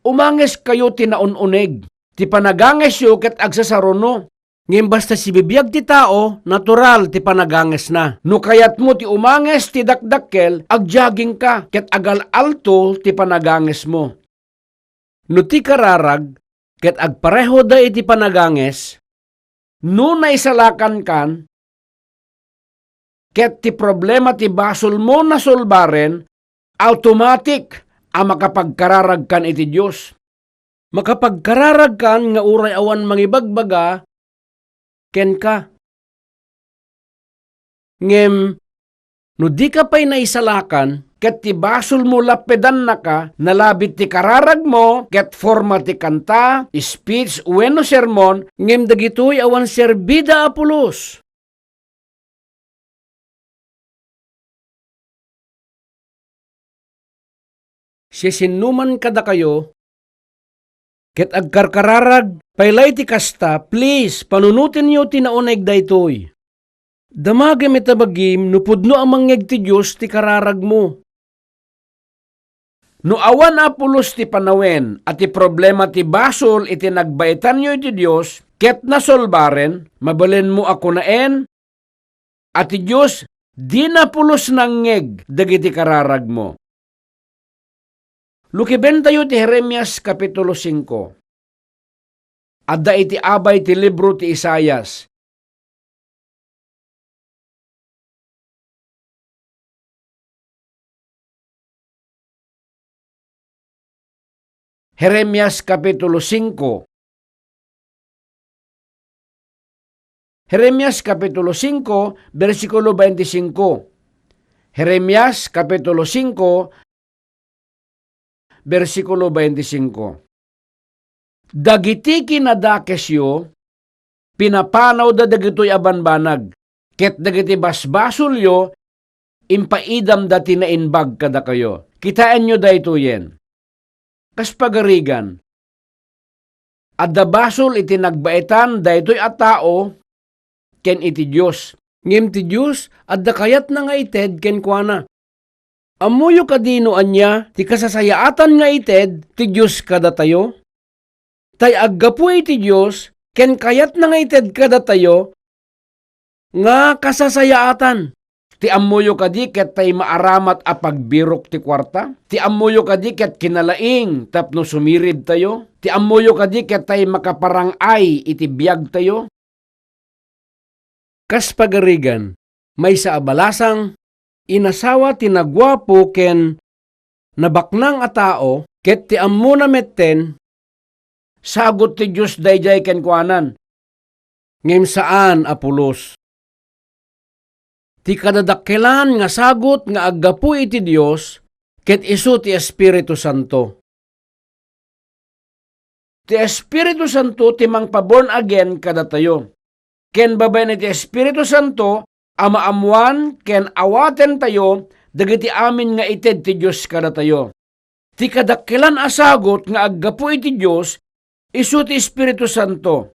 umangeskayo ti naun-uneg. Ti panagangesyo ket agsasaruno. Ngem basta sibibiag ti tao, natural ti panagangesna. No kayatmo ti umanges ti dakdakkel, agjagingka ket agal-alto ti panagangesmo. No ti kararag ket agparehoda iti panaganges, no naisalakankan, ket ti problema ti basolmo nasolbaren, automatic a makapagkararagkan iti Dios. Makapagkararagkan nga uray awan mangibagbaga kenka. Ngem no dika pay naisalakan, ket ti basolmo lappedannaka, nalabit ti kararagmo, ket forma ti kanta, speech, wenno sermon, ngem dagitoy awan serbida a pulos. siasinoman kadakayo, ket agkarkararag pay lay ti kasta, please, panunotenyo ti nauneg daytoy. Damagem ita bagim no pudno a mangngeg ti Dios ti kararagmo. No awan a pulos ti panawen a ti problema ti basol iti nagbaetanyo iti Dios ket nasolbaren, mabalinmo a kunaen a ti Dios dina pulos nangngeg dagiti kararagmo. Lukibentayo ti Jeremias Kapitulo singko. Adda iti abay ti libro ti Isaias. Jeremias Kapitulo singko. Jeremias Kapitulo singko, bersikulo bainti singko. Jeremias Kapitulo singko, bersikulo bainti singko. Dagiti kinadakesyo, pinapanawda dagitoy a banbanag, ket dagiti basbasolyo, impaidamda ti naimbag kadakayo. Kitaenyo daytoyen. Kas pagarigan, adda basol iti nagbaetan daytoy a tao ken iti Dios. Ngem ti Dios, adda kayatna nga ited kenkuana. Ammoyo kadi no ania ti kasasayaatan nga ited ti Dios kadatayo? Tay aggapu iti Dios ken kayatna nga ited kadatayo nga kasasayaatan. Ti ammoyo kadi ket tay maaramat a pagbirok ti kuarta? Ti ammoyo kadi ket kinalaing tapno sumiridtayo? Ti ammoyo kadi ket tay makaparang-ay iti biagtayo? Kas pagarigan, maysa a balasang, inasawa ti naguapo ken nabaknang a tao, ket ti ammona metten, sagut ti Dios daydiay kenkuanan, ngem saan a pulos. Ti kadadakkelan nga sagut nga aggapu iti Dios ket isu ti Espiritu Santo. Ti Espiritu Santo ti mangpa-born again kadatayo. Ken babaen iti Espiritu Santo a maammoan ken awatentayo dagiti amin nga ited ti Dios kadatayo. Ti kadakkelan a sagut nga aggapu iti Dios isu ti Espiritu Santo.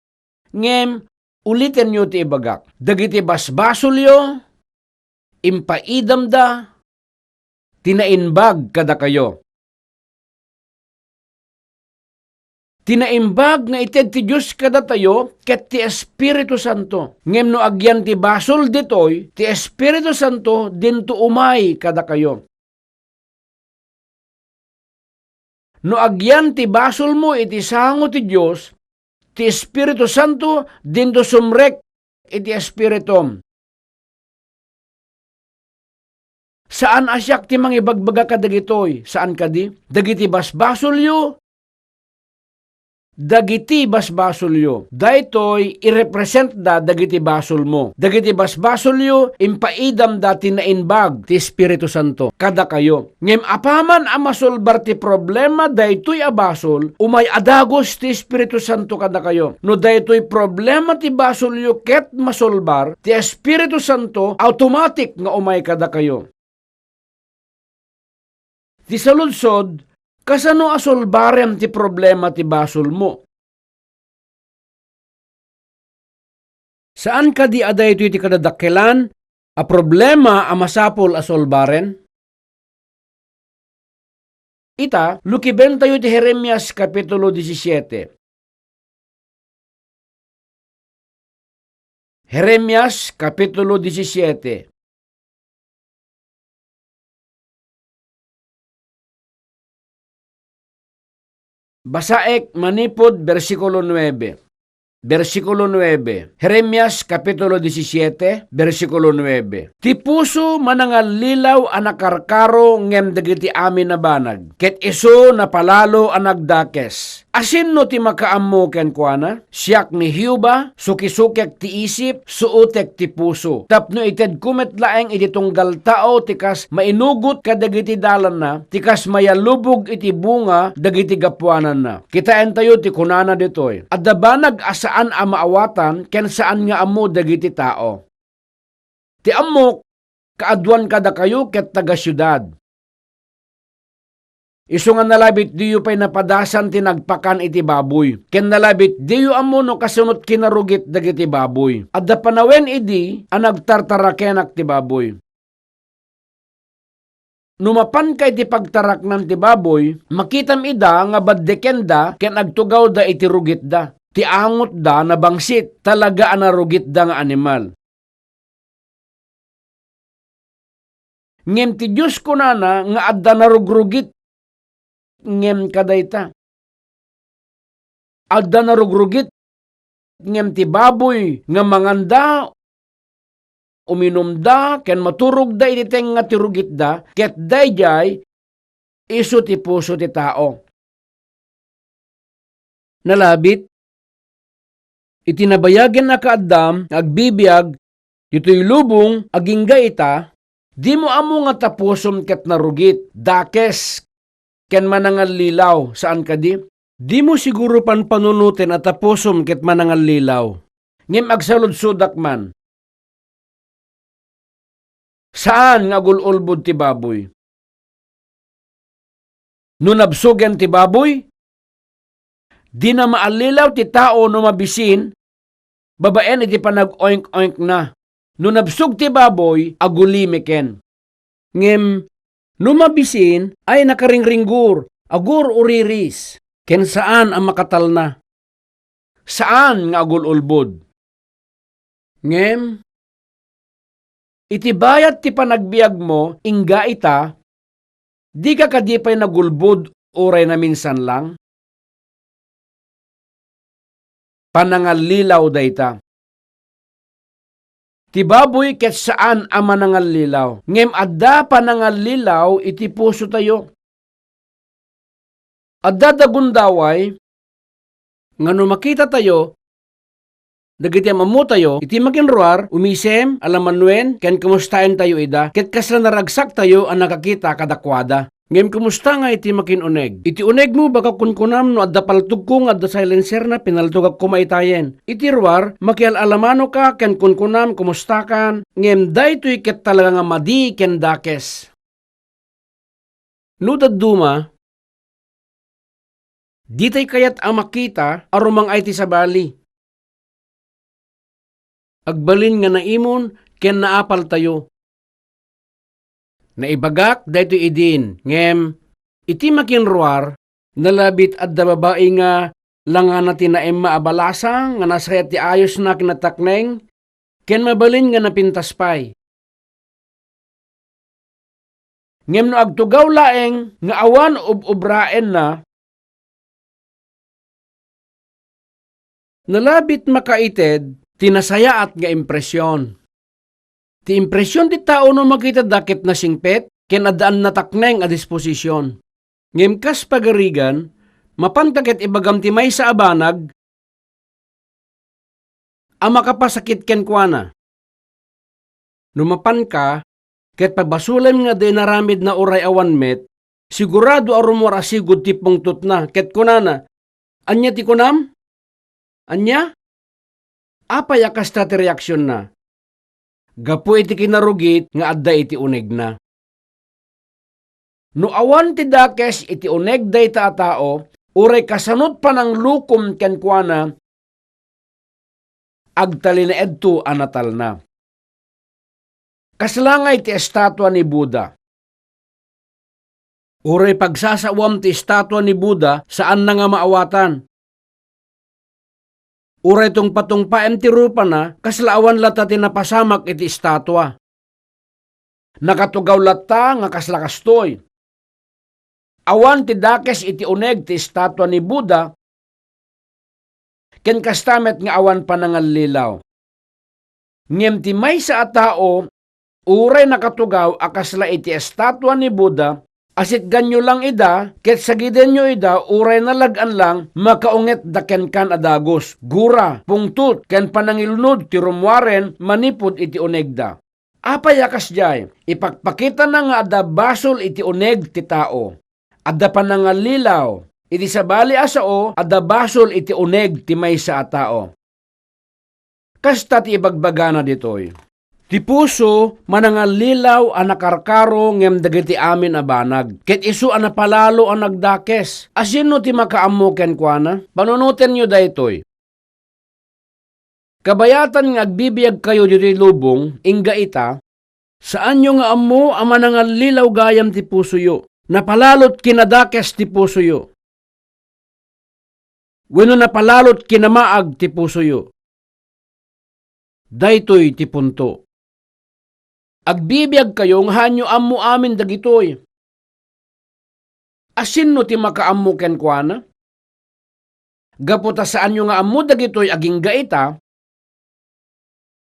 Ngem ulitenyo ti ibagak. Dagiti basbasolyo, impaidamda ti naimbag kadakayo. Ti naimbag nga ited ti Dios kadatayo ket ti Espiritu Santo. Ngem no agyan ti basol ditoy, ti Espiritu Santo dinto umay kadakayo. No agyan ti basolmo iti sango ti Dios, ti Espiritu Santo dinto sumrek iti espiritum. Saan a siak ti mangibagbaga kadagitoy, saan kadi? Dagiti basbasolyo, dagiti basbasolyo. Daytoy irepresentda dagiti basolmo. Dagiti basbasolyo, impaidamda ti naimbag ti Espiritu Santo kadakayo. Ngem apaman a masolbar ti problema daytoy a basol, umay a dagus ti Espiritu Santo kadakayo. No daytoy problema ti basolyo ket masolbar, ti Espiritu Santo automatic nga umay kadakayo. Ti saludsod, kasano a solbarem ti problema ti basolmo? Saan kadi a daytoy ti kadadakkelan a problema a masapul a solbaren? Ita, lukibentayo ti Jeremias Kapitulo disisiete. Jeremias Kapitulo disisiete. Basaek manipud bersikulo nuebe. Bersikulo nuebe. Jeremias Kapitulo disisiete, bersikulo nuebe. Ti puso manangallilaw a nakarkaro ngem dagiti amin a banag, ket isu napalalo a nagdakes. Asinno ti makaammo kenkuana? Siak ni Jehovah, sukisukek ti isip, suotek ti puso, tapno itedko met laeng iti tunggal tao ti kas mainugot kadagiti dalanna, ti kas mayallubog iti bunga dagiti gapuananna. Kitaentayo ti kunana ditoy, adda banag a saan a maawatan ken saan nga ammo dagiti tao. Ti ammok, kaaduan kadakayo ket taga-siudad. Isu nga nalabit diyo pay napadasan ti nagpakan iti baboy, ken nalabit diyo ammo no kasunot kinarugit dagiti baboy. Adda panawen idi a nagtartarakenak ti baboy. No mapanka iti pagtaraknan ti baboy, makitam ida nga baddekenda ken agtugawda iti rugitda. Ti angotda nabangsit, talaga a narugitda nga animal. Ngem ti Dios kunana nga adda narugrugit ngem kadayta. Adda narugrugit ngem ti baboy nga manganda, uminumda, ken maturogda iti tengnga ti rugitda, ket daydiay isu ti puso ti tao. Nalabit, iti nabayagen a kaaddam nga agbibiag ditoy lubong, agingga ita, dimo ammo nga tapusom ket narugit, dakes, ken manangallilaw, saan kadi? Dimo siguro panpanunoten a tapusom ket manangallilaw. Ngem agsaludsodak man. Saan nga agul-ulbod ti baboy. No nabsogen ti baboy, dina maallilaw ti tao no mabisin babaen iti panag-oink-oinkna. No nabsog ti baboy, aguli meken. Ngem no mabisin, ay nakaringringgur, agur-uriris, ken saan a makatalna. Saan nga agul-ulbod. Ngem, iti bayat ti panagbiagmo, ingga ita, dika kadi pay nagulbod uray naminsan lang? Panangallilaw dayta. Ti baboy ket saan a manangallilaw, ngem adda panangallilaw iti pusotayo. Adda dagundaway nga no makitatayo dagiti am-ammotayo iti makinruar, umisem, alamanuen, ken kumustaentayo ida, ket kasla naragsaktayo a nakakita kadakuada. Ngem kumusta nga iti makin-uneg? Iti unegmo, baka kunkunam no adda paltogko nga adda silencerna, pinaltogak koma itayen. Iti ruar, makial-alamanoka ken kunkunam, kumustakan, ngem daytoy ket talaga nga madi ken dakes. No dadduma, ditay kayat a makita a rumang-ay ti sabali. Agbalin nga naimon ken naapaltayo. Naibagak daytoy idin, ngem iti makinruar, nalabit adda babai nga langana ti naemma a balasang nga nasayat ti ayosna ken natakneng, ken mabalin nga napintas pay. Ngem no agtugaw laeng nga awan ub-obraenna, nalabit makaited ti nasayaat nga impresion. Ti impresion ti tao no makitana ket nasingpet ken addaan natakneng a disposision. Ngem kas pagarigan, mapanka ket ibagam ti maysa a banag a makapasakit kenkuana. No mapanka ket pabasolem nga adda inaramidna uray awan met, sigurado a rummuar a sigud ti pungtotna ket kunana, "Ania ti kunam? Ania?" Apay a kasta ti reaksionna? Gapu iti kinarugit nga adda iti unegna. No awan ti dakes iti uneg dayta a tao, uray kasanot pananglukom kenkuana, agtalinaedto a natalna. Kasla nga iti estatua ni Buddha. Uray pagsasaoam ti estatua ni Buddha, saanna nga maawatan. Uray tungpatungpaem ti rupana, kasla awan latta ti napasamak iti estatua. Nakatugaw latta nga kasla kastoy. Awan ti dakes iti uneg ti estatua ni Buddha, ken kasta met nga awan panangallilaw. Ngem ti maysa a tao, uray nakatugaw a kasla iti estatua ni Buddha, asitganyo lang ida, ket sagidenyo ida uray nalag-an lang, makaungetda kenkan a dagus, gura, pungtot, ken panangilnod ti rummuaren manipud iti unegda. Apay a kasdiay? Ipakpakitana nga adda basol iti uneg ti tao. Adda panangallilaw. Iti sabali a sao, adda basol iti uneg ti maysa a tao. Kasta ti ibagbagana ditoy. Ti puso, manangallilaw a nakarkaro ngem dagiti amin a banag, ket isu a napalalo a nagdakes. Asino ti makaammo kenkuana? Panunotenyo daytoy. Kabayatan nga agbibiagkayo ditoy lubong, ingga ita, saanyo nga ammo a manangallilaw gayam ti pusoyo. Napalalot kinadakes ti pusoyo. Wenno napalalot kinamaag ti pusoyo. Daytoy ti punto. Agbibiagkayo nga haanyo ammo amin dagitoy. Asino ti makaammo kenkuana? Gapu ta saanyo nga ammo dagitoy agingga ita,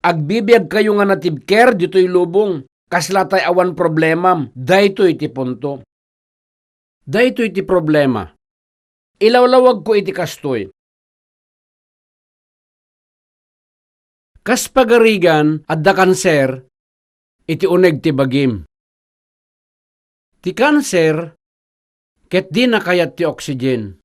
agbibiagkayo nga natibker ditoy lubong, kasla tay awan problemam. Daytoy ti punto. Daytoy ti problema. Ilawlawagko iti kastoy. Kas pagarigan, adda kanser iti uneg ti bagim. Ti kanser, ket dina kayat ti oxygen.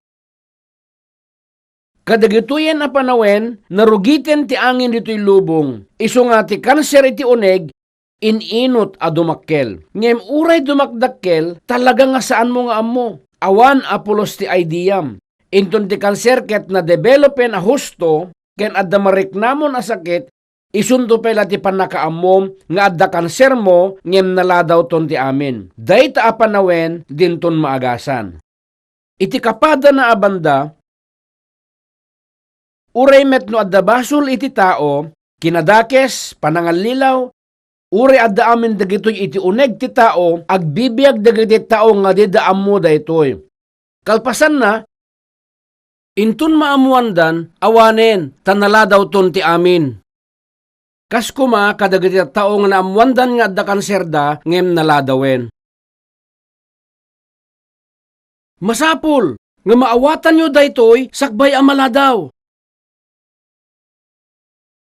Kadagitoyen a panawen, narugiten ti angin ditoy lubong. Isu nga ti kanser iti uneg, in-inut a dumakkel. Ngem uray dumakdakkel, talaga nga saanmo nga ammo. Awan a pulos ti ideam. Inton ti kanser ket nadevelopen a husto, ken adda mariknamon a sakit, isunto pay la ti pannakaammom nga adda kansermo ngem naladawton ti amin. Dayta a panawen dinton maagasan. Iti kapadana a banda, uray met no adda basol iti tao, kinadakes, panangallilaw, uray adda amin dagitoy iti uneg ti tao, agbibiag dagiti tao nga dida ammo daytoy. Kalpasanna, inton maammoandan, awanen, ta naladawton ti amin. Kas koma kadagiti tattao nga naammoandan nga adda kanserda ngem naladawen. Masapul nga maawatanyo daytoy sakbay a maladaw.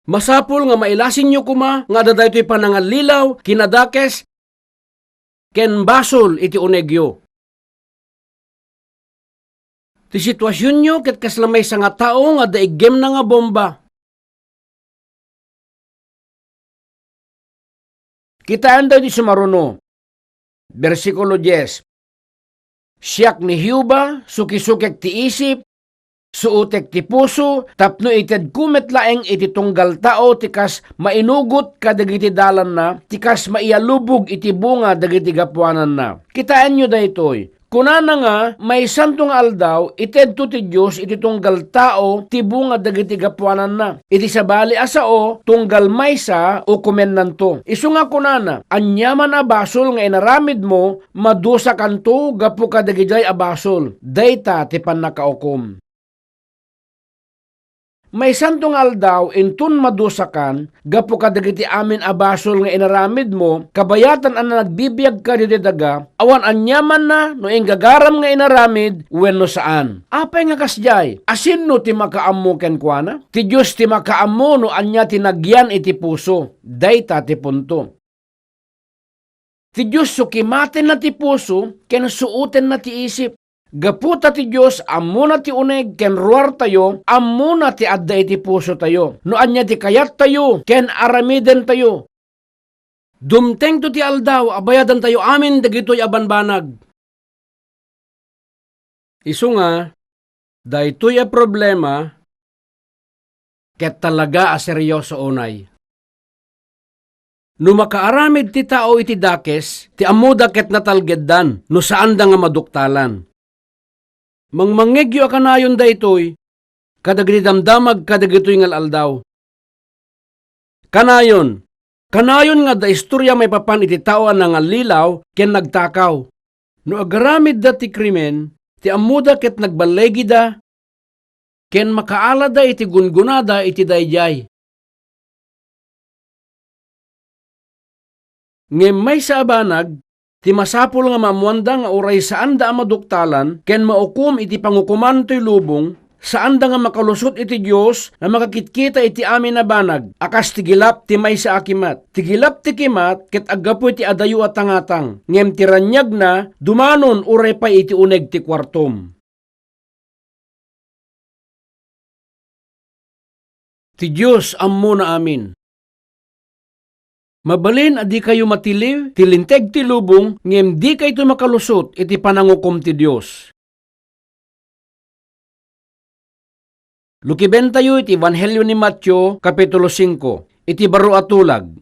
Masapul nga mailasinyo koma nga adda daytoy panangallilaw, kinadakes, ken basol iti unegyo. Ti situasionyo ket kasla maysa nga tao nga adda iggemna nga bomba. Kitaen daytoy sumaruno. Bersikulo dies. Siak ni Jehovah, sukisukek ti isip, suotek ti puso, tapno itedko met laeng iti tunggal tao ti kas mainugot kadagiti dalanna, ti kas maialubog iti bunga dagiti gapuananna. Kitaenyo daytoy. Kunana nga, maysanto nga aldaw, itedto ti Dios iti tunggal tao ti bunga dagiti gapuananna. Iti sabali a sao, tunggal maysa, ukomennanto. Isu nga kunana, aniaman a basol nga inaramidmo, madusakanto gapu kadagidiay a basol. Dayta ti pannakaukom. Maysanto nga aldaw, inton madusakan, gapu kadagiti amin a basol nga inaramidmo, kabayatan a nagbibiagka ditoy daga, awan aniamanna no inggagaram nga inaramid wenno saan. Apay nga kasdiay? Asinno ti makaammo kenkuana? Ti Dios ti makaammo no ania ti nagyan iti puso. Dayta ti punto. Ti Dios sukimatenna ti puso ken suotenna ti isip. Gapu ta ti Dios ammona ti uneg ken ruartayo, ammona ti adda iti pusotayo. No ania ti kayattayo ken aramidentayo. Dumtengto ti aldaw a bayadantayo amin dagitoy a banbanag. Isu nga, daytoy a problema ket talaga a serioso unay. No makaaramid ti tao iti dakes, ti ammoda ket natalgeddan no saanda nga maduktalan. Mangmangngegyo a kanayon daytoy kadagiti damdamag kadagitoy nga al-aldaw. Kanayon, kanayon nga adda istoria maipapan iti tao a nangallilaw ken nagtakaw. No agaramidda ti krimen, ti ammoda ket nagballegida ken makaalada iti gungonada iti daydiay. Ngem maysa a banag, ti masapul nga maammoanda nga uray saanda a maduktalan ken maukom iti pangukoman toy lubong, saanda nga makalusot iti Dios nga makakitkita iti amin a banag a kas ti gilap ti maysa a kimat. Ti gilap ti kimat ket aggapu iti adayo a tangatang, ngem ti raniagna dumanon uray pay iti uneg ti kuartom. Ti Dios ammona amin. Mabalin a dikayo matiliw ti linteg ti lubong, ngem dikayto makalusot iti panangukom ti Dios. Lukibentayo iti Ebanghelio ni Mateo, Kapitulo singko, iti baro a tulag.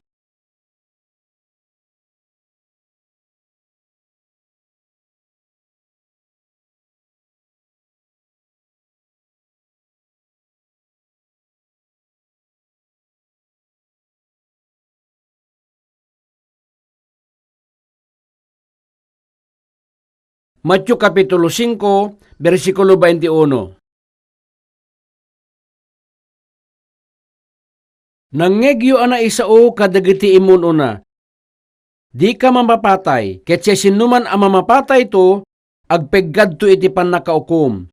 Mateo Kapitulo singko, bersikulo twenty-uno. Nangngegyo a naisao kadagiti immun-una, "Dika mamapatay, ket siasinoman a mamapatayto, agpeggadto iti pannakaukom."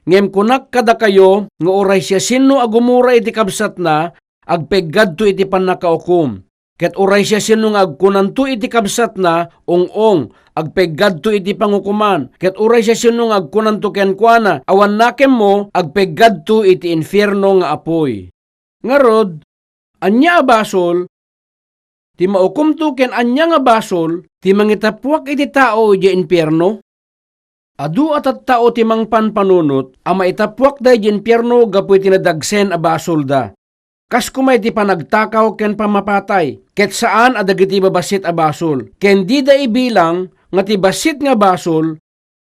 Ngem kunak kadakayo nga uray siasino a gumura iti kabsatna, agpeggadto iti pannakaukom. Ket uray siasino nga agkunanto iti kabsatna, "Ong-ong," agpeggadto iti pangukoman. Ket uray siasino nga agkunanto kenkuana, "Awan nakemmo," agpeggadto iti infierno nga apuy. Ngarud, ania a basol ti maukomto ken ania nga basol ti mangitappuak iti tao idiay infierno? Adu a tattao ti mangpanpanunot a maitappuak daydiay infierno gapu iti nadagsen a basolda. Kas koma iti panagtakaw ken pammapatay, ket saan a dagiti babassit a basol, ken dida ibilang nga ti bassit nga basol,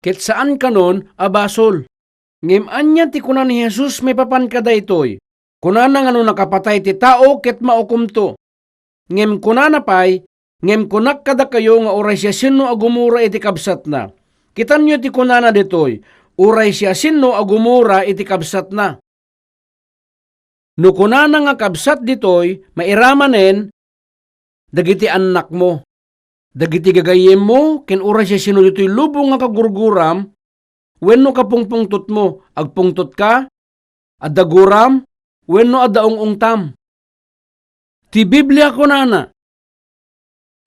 ket saan kanon a basol. Ngem ania ti kuna ni Jesus maipapan kadaytoy? Kunana nga no nakapatay ti tao ket maukomto. Ngem kunana pay, "Ngem kunak kadakayo nga uray siasino a gumura iti kabsatna." Kitanyo ti kunana ditoy, "Uray siasino a gumura iti kabsatna." No kunana nga kabsat ditoy, mairamanen dagiti annakmo, dagiti gagayyemmo, ken uray siasino ditoy lubong nga kagurguram wenno kapungpungtotmo. Agpungtotka? Adda guram wenno adda ung-ungtam? Ti Biblia kunana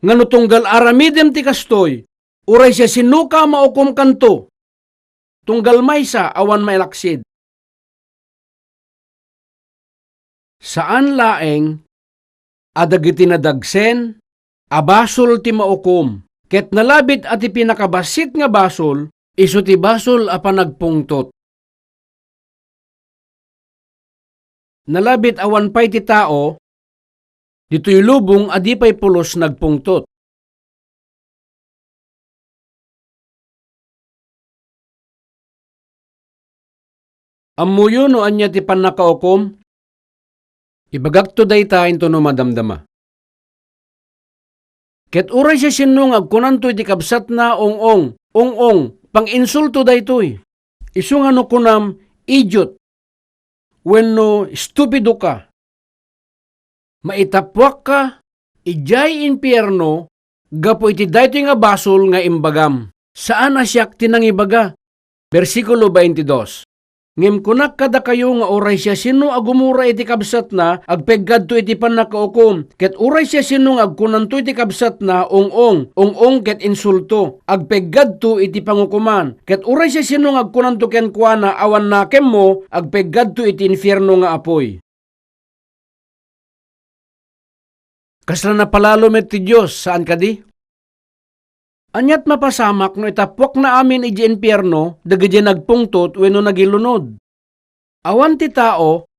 nga no tunggal aramidem ti kastoy, uray siasinoka a maukomkanto, tunggal maysa awan mailaksid. Saan laeng a dagiti nadagsen a basol ti maukom, ket nalabit a ti pinakabassit nga basol isu ti basol a panagpungtot. Nalabit awan pay ti tao ditoy lubong a di pay pulos nagpungtot. Ammoyo no ania ti pannakaukom? Ibagakto dayta intono madamdama. Ket uray siasino nga agkunanto iti kabsatna, "Ong-ong, ong-ong," panginsulto daytoy. Isu nga no kunam, "Idiot," wenno "Estupido ka," maitappuakka idiay impierno gapu iti daytoy nga basol nga imbagam. Saan a siak ti nangibaga. Bersikulo twenty-two. Ngem kunak kadakayo nga uray siasino a gumura iti kabsatna, agpeggadto iti pannakaukom, ket uray siasino nga agkunanto iti kabsatna, "Ong-ong, ong-ong," ket insulto, agpeggadto iti pangukoman, ket uray siasino nga agkunanto kenkuana, "Awan nakemmo," agpeggadto iti infierno nga apuy. Kasla napalalo met ti Dios, saan kadi? Aniat mapasamak no itappuakna amin idiay impierno dagiti nagpungtot wenno nagilunod? Awan ti tao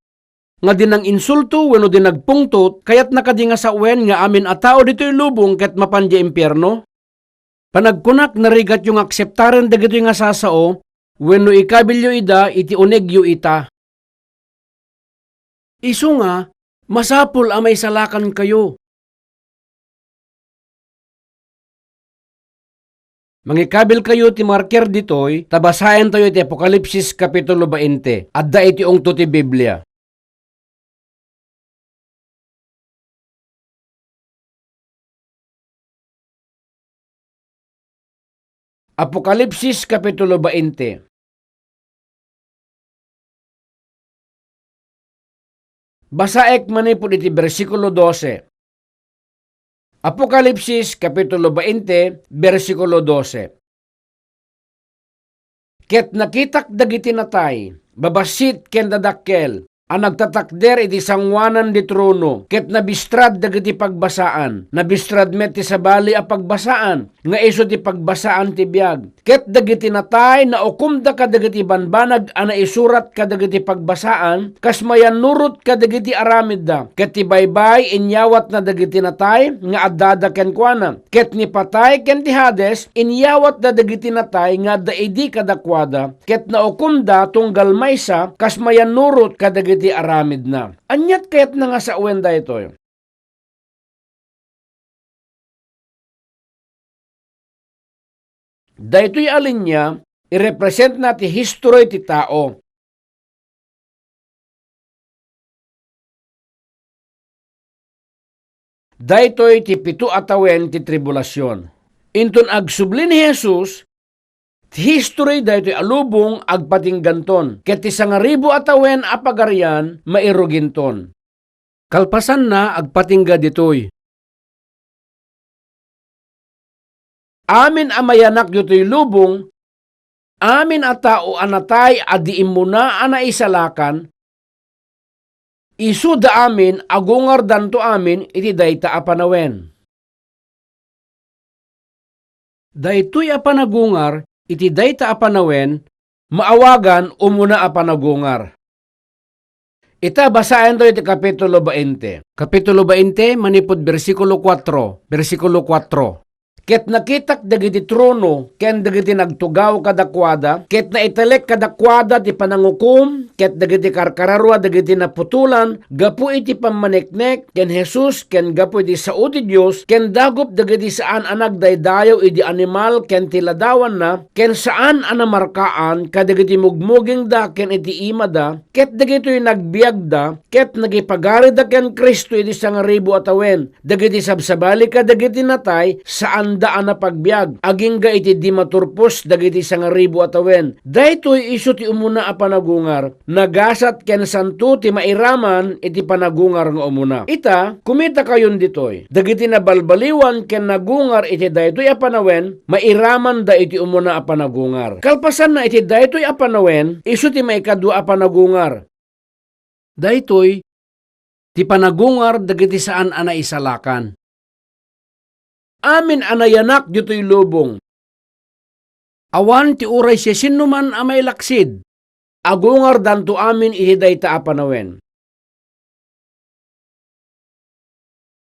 nga di nanginsulto wenno di nagpungtot, kayatna kadi nga sawen nga amin a tao ditoy lubong ket mapan idiay impierno? Panagkunak, narigatyo nga akseptaren dagitoy nga sasao wenno ikabilyo ida iti unegyo ita. Isu nga, masapul a maisalakankayo. Mangikabilkayo ti marker ditoy, ta basaentayo ti Apokalipsis Kapitulo twenty. Adda iti ungto ti Biblia. Apokalipsis Kapitulo twenty. Basaek manipud iti bersikulo dose. Apokalipsis Kapitulo twenty, bersikulo dose. Ket nakitak dagiti natay, babassit ken dadakkel, a nagtatakder iti sangoanan ti trono, ket nabistrad dagiti pagbasaan. Nabistrad met ti sabali a pagbasaan, nga isu ti pagbasaan ti biag. Ket dagiti natay naukomda kadagiti banbanag a naisurat kadagiti pagbasaan, kas mayannurot kadagiti aramidda. Ket ti baybay inyawatna dagiti natay nga addada kenkuana. Ket ni patay ken ti Hades inyawatda dagiti natay nga adda idi kadakuada, ket naukomda tunggal maysa kas mayannurot kadagiti aramidna. Aniat kayatna nga sawen daytoy? Daytoy a linia, irepresentna ti history ti tao. Daytoy ti pito a tawen ti tribulasion. Inton agsubli ni Jesus, ti history daytoy a lubong agpatingganton, ket ti sangaribu a tawen a pagarian mairuginton. Kalpasanna, agpatingga ditoy. Amin a mayanak ditoy lubong, amin a tao a natay a di immuna a naisalakan, isuda amin, agungardanto amin iti dayta a panawen. Daytoy a panagungar iti dayta a panawen, maawagan umuna a panagungar. Ita, basaentayo ti Kapitulo bainte. Kapitulo bainte, manipud bersikulo kuatro, bersikulo kuatro. Ket nakitak dagiti trono ken dagiti nagtugaw kadakuada, ket naitalek kadakuada ti panangukom, ket dagiti karkararua dagiti naputolan gapu iti pammaneknek ken Jesus ken gapu iti sao ti Dios, ken dagup dagiti saan a nagdaydayaw idi animal ken ti ladawanna, ken saan a namarkaan kadagiti mugmugingda ken iti imada, ket dagitoy nagbiagda, ket nagipagarida ken Cristo iti sangaribu a tawen. Dagiti sabsabali kadagiti natay, saanda a napagbiag, agingga iti di maturpos dagiti sangaribu a tawen. Daytoy isu ti umuna a panagungar. Nagasat ken santo ti mairaman iti panagungar nga umuna. Ita, kumitakayon ditoy. Dagiti nabalbaliwan ken nagungar iti daytoy a panawen, mairamanda iti umuna a panagungar. Kalpasanna iti daytoy a panawen, isu ti maikadua a panagungar. Daytoy ti panagungar dagiti saan a naisalakan. Amin a nayanak ditoy lubong. Awan ti uray siasinoman a mailaksid. Agungardanto amin iti dayta a panawen.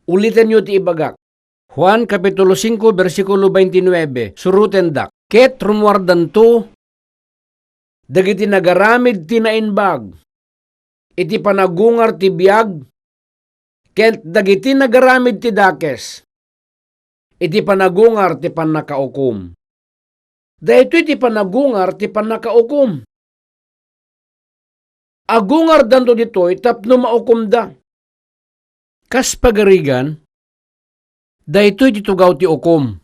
Ulitenyo ti ibagak. Juan kapitulo singko, bersikulo baintinuebe, surotendak. Ket rummuardanto dagiti nagaramid ti naimbag iti panagungar ti biag, ket dagiti nagaramid ti dakes iti panagungar ti pannakaukom. Daytoy ti panagungar ti pannakaukom. Agungardanto ditoy tapno maukomda. Kas pagarigan, daytoy ti tugaw ti ukom.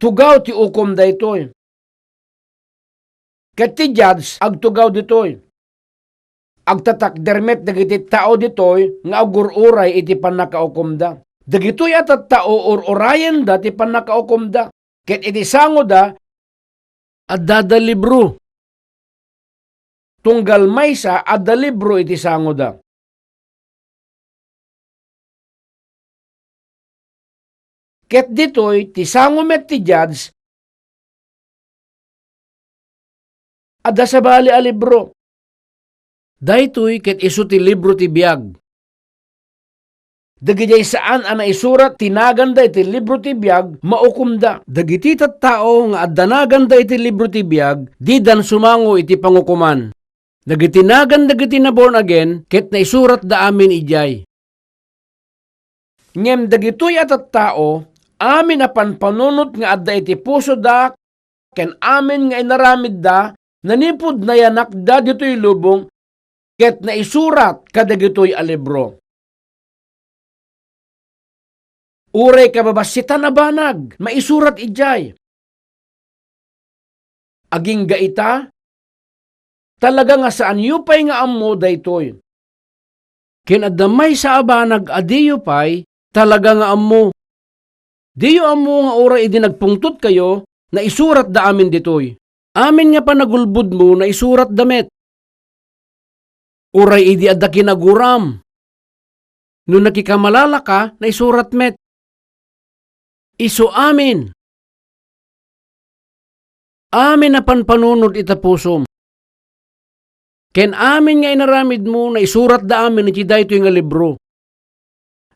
Tugaw ti ukom daytoy. Ket ti judge agtugaw ditoy. Agtatakder met dagiti tao ditoy nga agur-uray iti pannakaukomda. Dagitoy a tattao, ur-urayenda ti pannakaukomda. Ket iti sangoda, addada libro. Tunggal maysa, adda libro iti sangoda. Ket ditoy, ti sango met ti judge, adda sabali a libro. Daytoy ket isu ti libro ti biag. Dagidiay saan a naisurat ti naganda iti libro ti biag, maukomda. Dagiti tattao nga adda naganda iti libro ti biag, didan sumango iti pangukoman. Dagiti nagan dagiti na-born again ket naisuratda amin idiay. Ngem dagitoy a tattao, amin a panpanunot nga adda iti pusoda ken amin nga inaramidda, nanipud nayanakda ditoy lubong, ket naisurat kadagitoy a libro. Uray kababassitan a banag, maisurat idiay. Agingga ita, talaga nga saanyo pay nga ammo daytoy. Ken adda maysa a banag a diyo pay talaga nga ammo. Diyo ammo nga uray idi nagpungtotkayo, naisuratda amin ditoy. Amin nga panagulbodmo, naisuratda met. uray idi adda kinaguram. No nakikamalalaka, naisurat met. Isu amin. Amin a panpanunot ita pusom. Ken amin nga inaramidmo, naisuratda amin iti daytoy nga libro.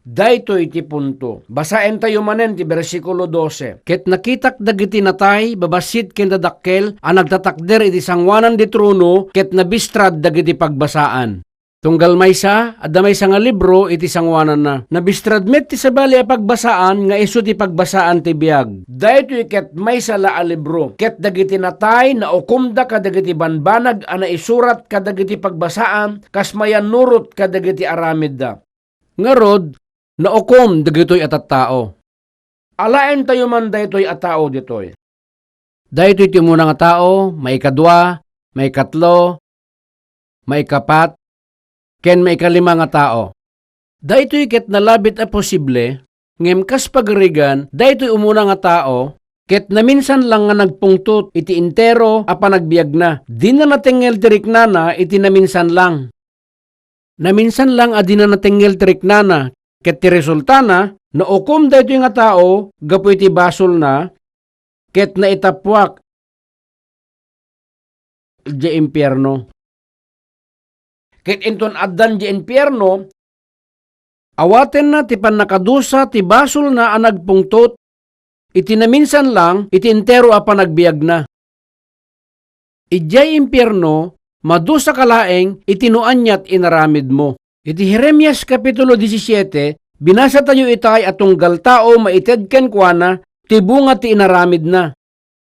Daytoy ti punto. Basaentayo manen ti bersikulo dose. Ket nakitak dagiti natay babassit ken dadakkel a nagtatakder iti sangoanan ti trono ket nabistrad dagiti pagbasaan. Tunggal maysa, adda maysa nga libro iti sangoananna. Nabistrad met ti sabali a pagbasaan nga isu ti pagbasaan ti biag. Daytoy ket maysa la a libro, ket dagiti natay naukomda kadagiti banbanag a naisurat kadagiti pagbasaan kas mayannurot kadagiti aramidda. Ngarud, naukom dagitoy a tattao. Alaentayo man daytoy a tao ditoy. Daytoy ti umuna nga tao, maikadua, maikatlo, maikapat, ken maikalima nga tao. Daytoy ket nalabit a posible, ngem kas pagarigan, daytoy umuna nga tao, ket naminsan lang nga nagpungtot iti entero a panagbiagna. Dina natengngel ti riknana iti naminsan lang. Naminsan lang a dina natengngel ti riknana, ket ti resultana, naukom daytoy nga tao gapu iti basolna, ket naitappuak idiay impierno. Ket inton addan idiay impierno, awatenna ti pannakadusa ti basolna a nagpungtot iti naminsan lang iti entero a panagbiagna. Idiay impierno, madusaka laeng iti no ania ti inaramidmo. Iti Jeremias Kapitulo disisiete, binasatayo itay a tunggal tao maited kenkuana ti bunga ti inaramidna.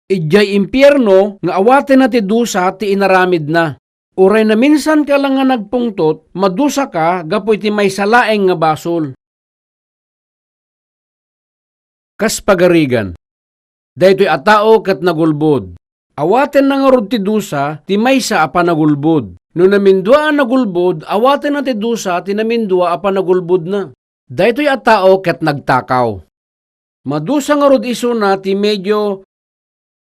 Idiay impierno nga awatenna ti dusa ti inaramidna. Uray naminsanka lang nga nagpungtot, madusaka gapu iti maysa laeng nga basol. Kas pagarigan, daytoy a tao ket nagulbod. Awatenna ngarud ti dusa ti maysa a panagulbod. No namindua a nagulbod, awatenna ti dusa ti namindua a panagulbodna. Daytoy a tao ket nagtakaw. Madusa ngarud isuna ti medio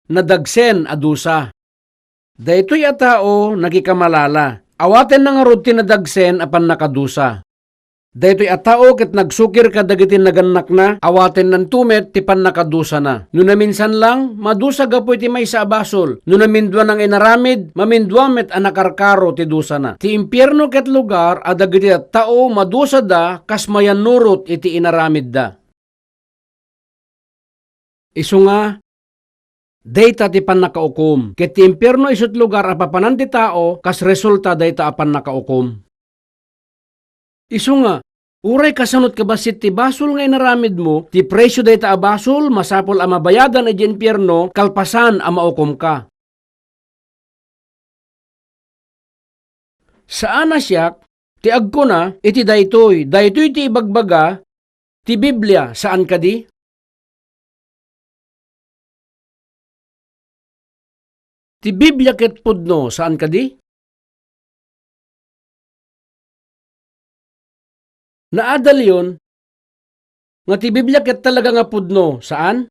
nadagsen a dusa. Daytoy a tao nakikamalala. Awatenna ngarud ti nadagsen a pannakadusa. Daytoy a tao ket nagsukir kadagiti nagannakna, awatennanto met ti pannakadusana. No naminsan lang, madusa gapu iti maysa a basol. No namindua nga inaramid, mamindua met a nakarkaro ti dusana. Ti impierno ket lugar a dagiti tattao madusada kas mayannurot iti inaramidda. Isu nga, dayta ti pannakaukom, ket ti impierno isu't lugar a papanan ti tao kas resulta dayta a pannakaukom. Isu nga, uray kasano't kabassit ti basol nga inaramidmo, ti presio dayta a basol masapul a mabayadan idiay impierno kalpasan a maukomka. Saan a siak ti agkuna iti daytoy. Daytoy ti ibagbaga ti Biblia, saan kadi? Ti Biblia ket pudno, saan kadi? Naadalyon nga ti Biblia ket talaga nga pudno, saan?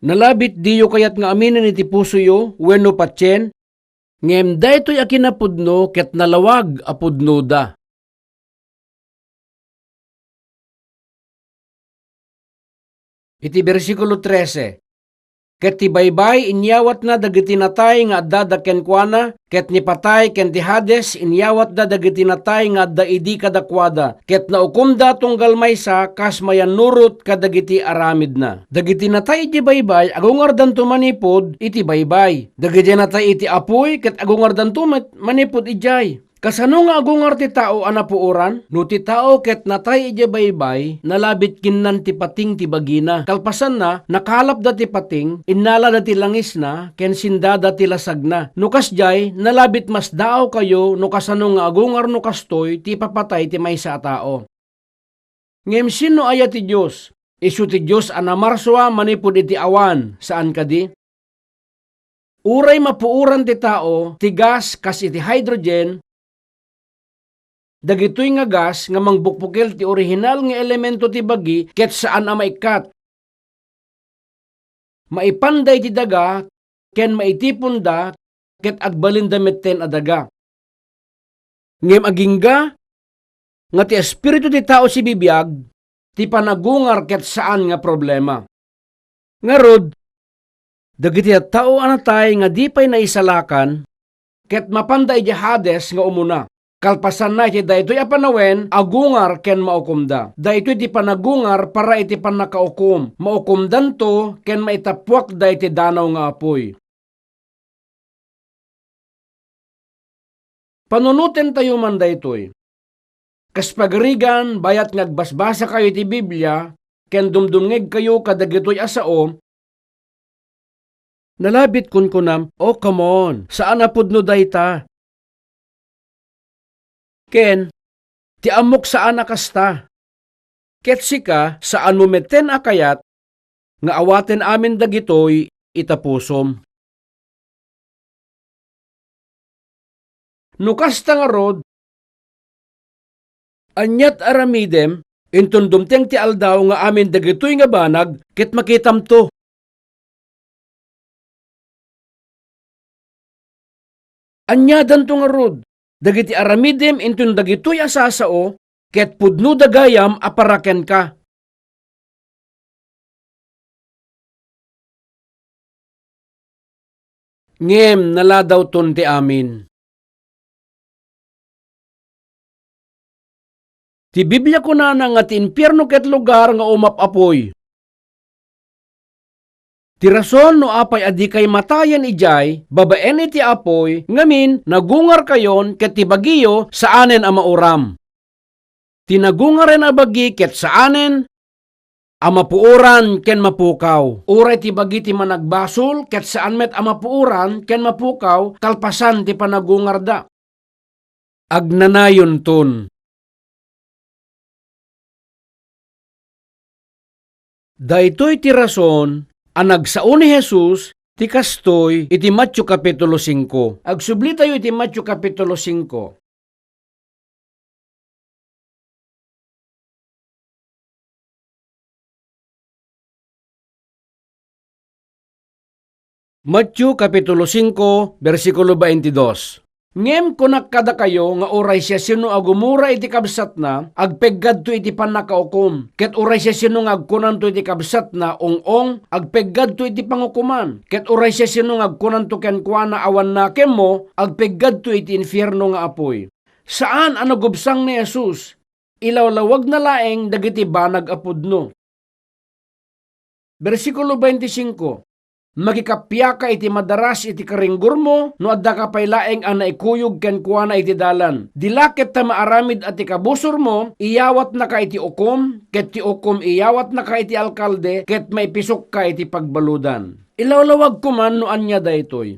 Nalabit diyo kayat nga aminen iti pusoyo wenno patien, ngem daytoy a kinapudno ket nalawag a pudnoda. Iti bersikulo trese, ket ti baybay inyawatna dagiti natay nga addada kenkuana, ket ni patay ken ti Hades inyawatda dagiti natay nga adda idi kadakuada, ket naukomda tunggal maysa kas mayannurot kadagiti aramidna. Dagiti natay iti baybay agungardanto manipud iti baybay. Dagiti natay iti apuy ket agungardanto met manipud idiay. Kasano nga agungar ti tao a napuoran? No ti tao ket natay idiay baybay, nalabit kinnan ti pating ti bagina. Kalpasanna, nakalapda ti pating, innalada ti langisna, ken sindada ti lasagna. No kasdiay, nalabit masdaawkayo no kasano nga agungar no kastoy ti ipapatay ti maysa a tao. Ngem sinno aya ti Dios? Isu ti Dios a namarsua manipud iti awan, saan kadi? Uray mapuoran ti tao ti gas kas iti hydrogen, dagitoy nga gas nga mangbukbukel ti orihinal nga elemento ti bagi ket saan a maikkat. Maipanda iti daga ken maitiponda ket agbalinda metten a daga. Ngem agingga nga ti espiritu ti tao sibibiag, ti panagungar ket saan nga problema. Ngarud, dagiti tattao a natay nga di pay naisalakan, ket mapanda idiay Hades nga umuna. Kalpasanna iti daytoy a panawen, agungar ken maukomda. Daytoy ti panagungar para iti pannakaukom. Maukomdanto ken maitappuakda iti danaw nga apuy. Panunotentayo man daytoy. Kas pagarigan, bayat nga agbasbasakayo iti Biblia ken dumdumngegkayo kadagitoy a sao, nalabit kunkunam, "Oh, come on, saan a pudno dayta." Ken, "Ti ammok saan a kasta." Ket sika, saanmo metten a kayat nga awaten amin dagitoy ita pusom. No kasta ngarud, aniat aramidem inton dumteng ti aldaw nga amin dagitoy nga banag ket makitamto? Aniadanto ngarud dagiti aramidem inton dagitoy a sasao ket pudnoda gayam a para kenka. Ngem naladawton ti amin. Ti Biblia kunana nga ti infierno ket lugar nga umap-apuy. Ti rason no apay a dikay matayen idiay babaen iti apuy, ngamin, nagungarkayon ket ti bagiyo saanen a mauram. Ti nagungaren a bagi ket saanen a mapuoran ken mapukaw. Uray ti bagi ti managbasol ket saan met a mapuoran ken mapukaw kalpasan ti panagungarda. Agnanayonton. Daytoy ti rason a nagsao ni Jesus ti kastoy iti Mateo Kapitulo singko. Agsublitayo iti Mateo Kapitulo singko. Mateo Kapitulo singko, bersikulo baintidos. Ngem kunak kadakayo nga uray siasino a gumura iti kabsatna, agpeggadto iti pannakaukom, ket uray siasino nga agkunanto iti kabsatna, "Ong-ong," agpeggadto iti pangukoman, ket uray siasino nga agkunanto kenkuana, "Awan nakemmo," agpeggadto iti infierno nga apuy. Saan a nagubsang ni Jesus. Ilawlawagna laeng dagiti banag a pudno. Bersikulo baintisingko, "Makikappiaka iti madaras iti karinggormo no addaka pay laeng a naikuyog kenkuana iti dalan. Di la ket ta maaramid a ti kabusormo iyawatnaka iti ukom, ket ti ukom iyawatnaka iti alkalde, ket maipisokka iti pagbaludan." Ilawlawagko man no ania daytoy.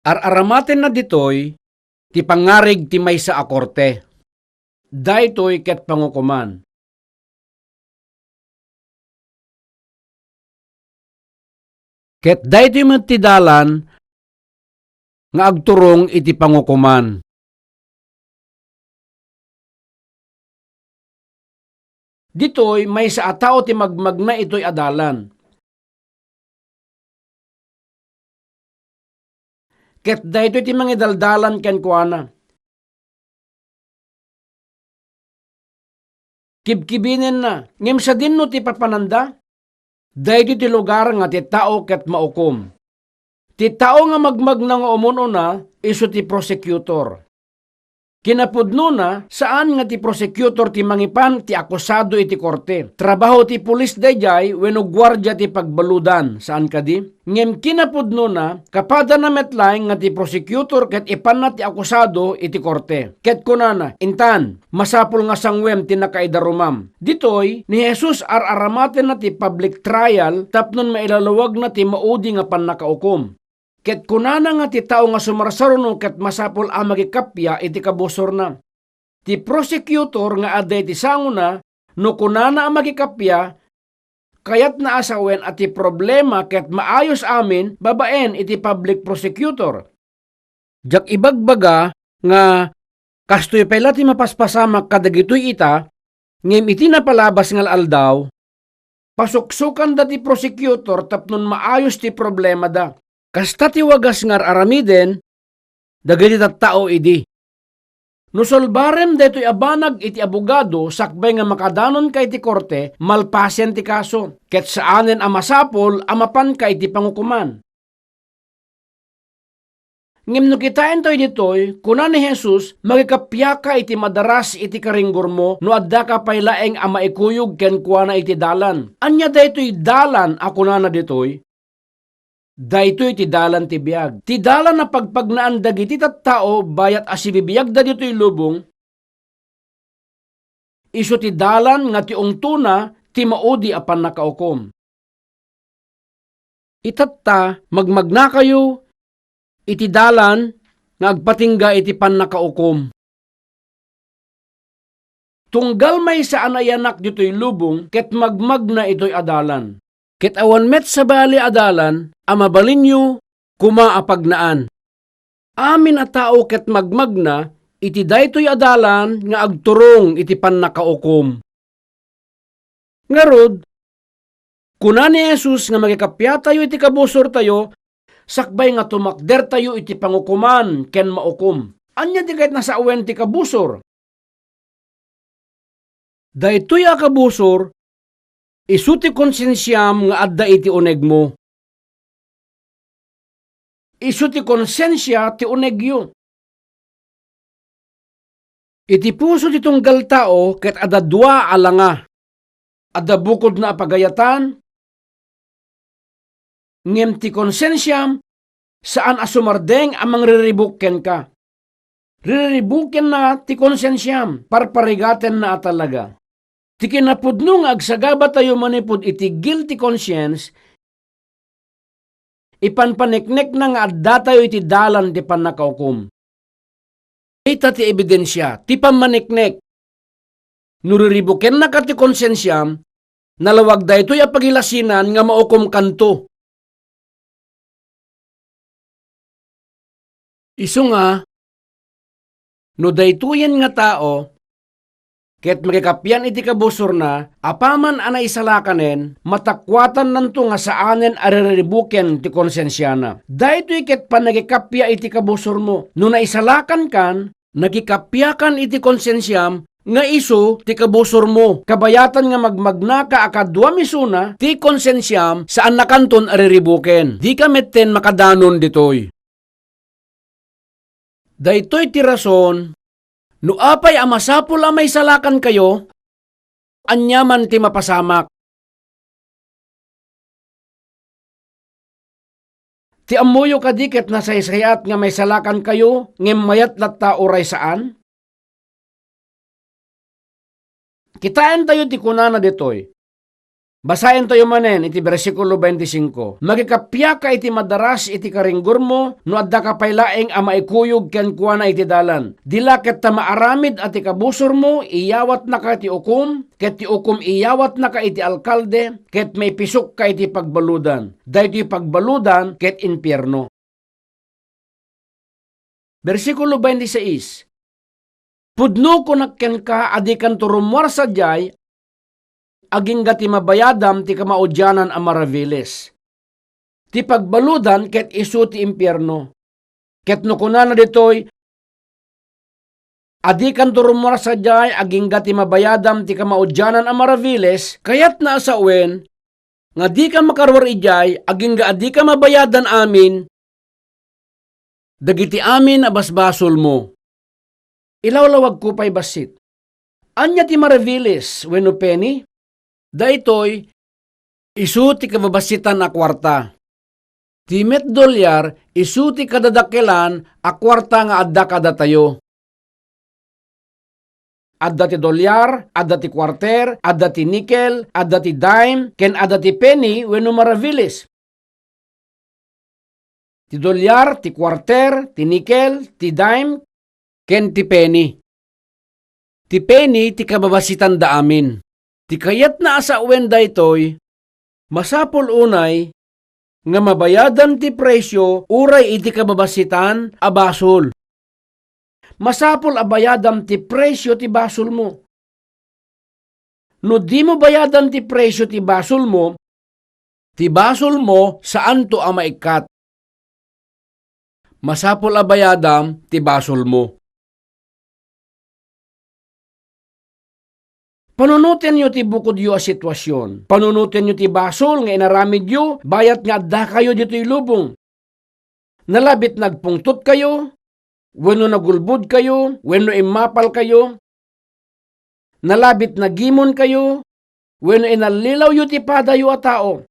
Ar-aramatenna ditoy ti pangngarig ti maysa a korte. Daytoy ket pangukoman. Ket daytoy met ti dalan nga agturong iti pangukoman. Ditoy, maysa a tao ti magmagna itoy a dalan. Ket daytoy ti mangidaldalan kenkuana. Kibkibinenna, ngem sadinno ti papananda? Daytoy ti lugar nga ti tao ket maukom. Ti tao nga magmagna nga umun-una, isu ti prosecutor. Kinapudnona, saan nga ti prosecutor ti mangipan ti akusado iti korte. Trabaho ti pulis daydiay wenno guardia ti pagbaludan, saan kadi? Ngem kinapudnona, kapadana met laeng nga ti prosecutor ket ipanna ti akusado iti korte. Ket kunana, "Intan, masapul nga sangwem ti nakaidarumam." Ditoy, ni Jesus ar-aramatenna ti public trial tapno mailalawagna ti maudi nga pannakaukom. Ket kunana nga ti tao nga sumarsaruno ket masapul a makikappia iti kabusorna. Ti prosecutor nga adda iti sangona, no kunana a makikappia, kayatna a sawen a ti problema ket maayos amin babaen iti public prosecutor. Diak ibagbaga nga kastoy pay la ti mapaspasamak kadagitoy ita, ngem iti napalabas nga aldaw, pasuksukanda ti prosecutor tapno maayos ti problemada. Kasta ti wagas nga ar-aramiden dagiti tattao idi. No sulbarem daytoy a banag iti abogado sakbay nga makadanonka iti korte, malpasen ti kaso, ket saanen a masapul a mapanka iti pangukoman. Ngem no kitaentayo ditoy, kuna ni Jesus, "Makikappiaka iti madaras iti karinggormo no addaka pay laeng a maikuyog kenkuana iti dalan." Ania daytoy dalan a kunana ditoy? Daytoy ti dalan ti biag. Ti dalan a pagpagnaan dagiti tattao bayat a sibibiagda ditoy lubong, isu ti dalan nga ti ungtona ti maudi a pannakaukom. Itatta, magmagnakayo iti dalan nga agpatingga iti pannakaukom. Tunggal maysa a nayanak ditoy lubong ket magmagna itoy a dalan. Ket awan met sabali a dalan a mabalinyo koma a pagnaan. Amin a tao ket magmagna iti daytoy a dalan nga agturong iti pannakaukom. Ngarud, kuna ni Jesus nga makikappiatayo iti kabusortayo sakbay nga tumakdertayo iti pangukoman ken maukom. Ania ti kayatna sawen ti kabusor? Daytoy a kabusor, isu ti konsensiam nga adda iti unegmo. Isu ti konsensia ti unegyo. Iti puso ti tunggal tao ket adda dua a langa. Adda bukodna a pagayatan, ngem ti konsensiam saan a sumardeng a mangriribuk kenka. Ririribukenna ti konsensiam, parparigatenna a talaga. Ti kinapudno nga agsagabatayo manipud iti guilty conscience, ipanpaneknekna nga addatayo iti dalan ti pannakaukom. Ita ti ebidensia ti pammaneknek. No riribukennaka ti konsensiam, nalawag daytoy a pagilasinan nga maukomkanto. Isu nga, no daytoyen nga tao ket makikappian iti kabusorna, apaman a naisalakanen, matakuatannanto nga saanen a riribuken ti konsensiana. Daytoy ket pannakikappia iti kabusormo. No naisalakankan, nakikappiakan iti konsensiam nga isu ti kabusormo. Kabayatan nga magmagnaka a kaduam isuna ti konsensiam, saannakanton a riribuken. Dika metten makadanon ditoy. Daytoy ti rason no apay a masapul a maisalakankayo, aniaman ti mapasamak. Ti ammoyo kadi ket nasaysayat nga maisalakankayo ngem mayat latta uray saan? Kitaentayo ti kunana ditoy. Basaentayo manen iti bersikulo twenty-five. "Makikappiaka iti madaras iti karinggormo no addaka pay laeng a maikuyog kenkuana iti dalan. Di la ket ta maaramid a ti kabusormo iyawatnaka iti ukom, ket ti ukom iyawatnaka iti alkalde, ket maipisokka iti pagbaludan. Daytoy pagbaludan ket impierno." Bersikulo twenty-six, "Pudno kunak kenka a dikanto rummuar sadiay agingga ti mabayadam ti kamaudianan a marabiles. Ti pagbaludan ket isu ti impierno." Ket no kunana ditoy, "A dikanto rummuar sadiay agingga ti mabayadam ti kamaudianan a marabiles," kayatna a sawen nga dika makaruar idiay agingga a dika mabayadan amin dagiti amin a basbasolmo. Ilawlawagko pay bassit. Ania ti marabiles wenno penny? Daytoy, isu ti kababasitan a kuarta. Ti met dolyar, isu ti kadadakkelan a kuarta nga adda kadatayo. Adda ti dolyar, adda ti kuarter, adda ti nikel, adda ti dime, ken adda ti penny wenno marabiles. Ti dolyar, ti kuarter, ti nikel, ti dime, ken ti penny. Ti penny ti kababasitanda amin. Ti kayatna a sawen daytoy, masapul unay nga mabayadan ti presio uray iti kababasitan a basol. Masapul a bayadam ti presio ti basolmo. No dimo bayadan ti presio ti basolmo, ti basolmo saanto a maikkat. Masapul a bayadam ti basolmo. Panunotenyo ti bukodyo a sitwasion. Panunotenyo ti basol nga inaramidyo bayat nga addakayo ditoy lubong. Nalabit nagpungtotkayo, wenno nagulbodkayo, wenno immapalkayo. Nalabit nagimonkayo, wenno inallilawyo ti padayo a tao.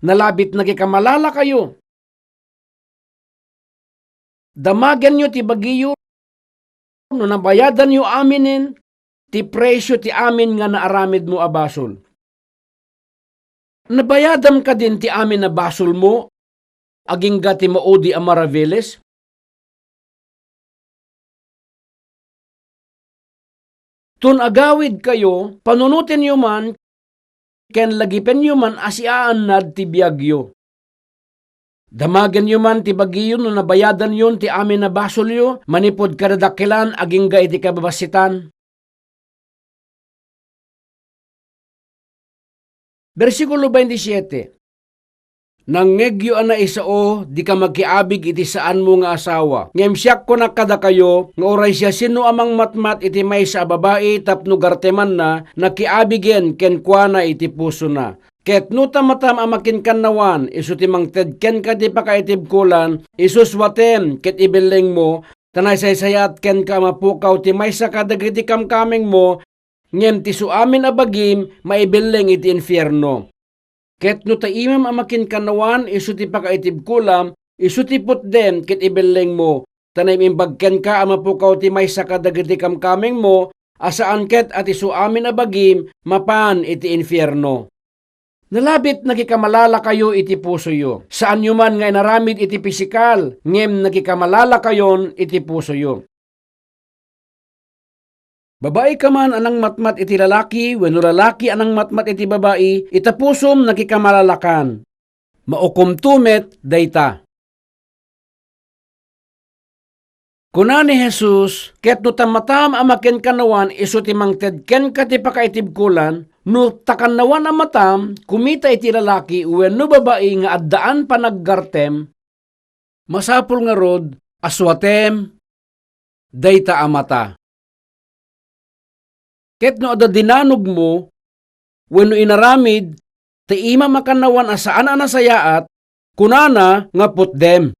Nalabit nakikamalalakayo. Damagenyo ti bagiyo no nabayadanyo aminen ti presio ti amin nga naaramidmo a basol. Nabayadam kadin ti amin a basolmo agingga ti maudi a marabiles? Ton agawidkayo, panunotenyo man ken lagipenyo man a siaannad ti biagyo. Damagenyo man ti bagiyo no nabayadanyon ti amin a basolyo manipud kadadakelan agingga iti kababassitan. Bersikulo twenty-seven. Nangngegyo a naisao, dika makiabig iti saanmo nga asawa. Ngem siak kunak kadakayo nga uray siasino a mangmatmat iti maysa a babai tapno gartemanna, nakiabigen kenkuana iti pusona. Ket no ta matam a makinkanawan, isu ti mangted kenka ti pakaitibkolan, isusuatem ket ibellengmo, ta naisaysayaat kenka a mapukaw ti maysa kadagiti kamkamengmo, ngem ti isu amin a bagim maibelleng iti infierno. Ket no ta imam a makinkanawan, isu ti pakaitibkolam, isu ti putdem ket ibellengmo, ta naim-imbag kenka a mapukaw ti maysa kadagiti kamkamengmo, a saan ket a ti isu amin a bagim mapan iti infierno. Nalabit nakikamalalakayo iti pusoyo. Saanyo man nga inaramid iti pisikal, ngem nakikamalalakayon iti pusoyo. Babai ka man a nangmatmat iti lalaki wenno lalaki a nangmatmat iti babai, ita pusom nakikamalalakan. Maukomto met dayta. Kuna ni Jesus, ket no ta matam a makinkanawan isu ti mangted kenka ti pakaitibkolan, no ta kannawan a matam kumita iti lalaki wenno babai nga addaan panaggartem, masapul ngarud a suatem dayta a mata. Ket no adda dinanogmo wenno inaramid ti imam a kannawan a saan a nasayaat, kunana nga putdem.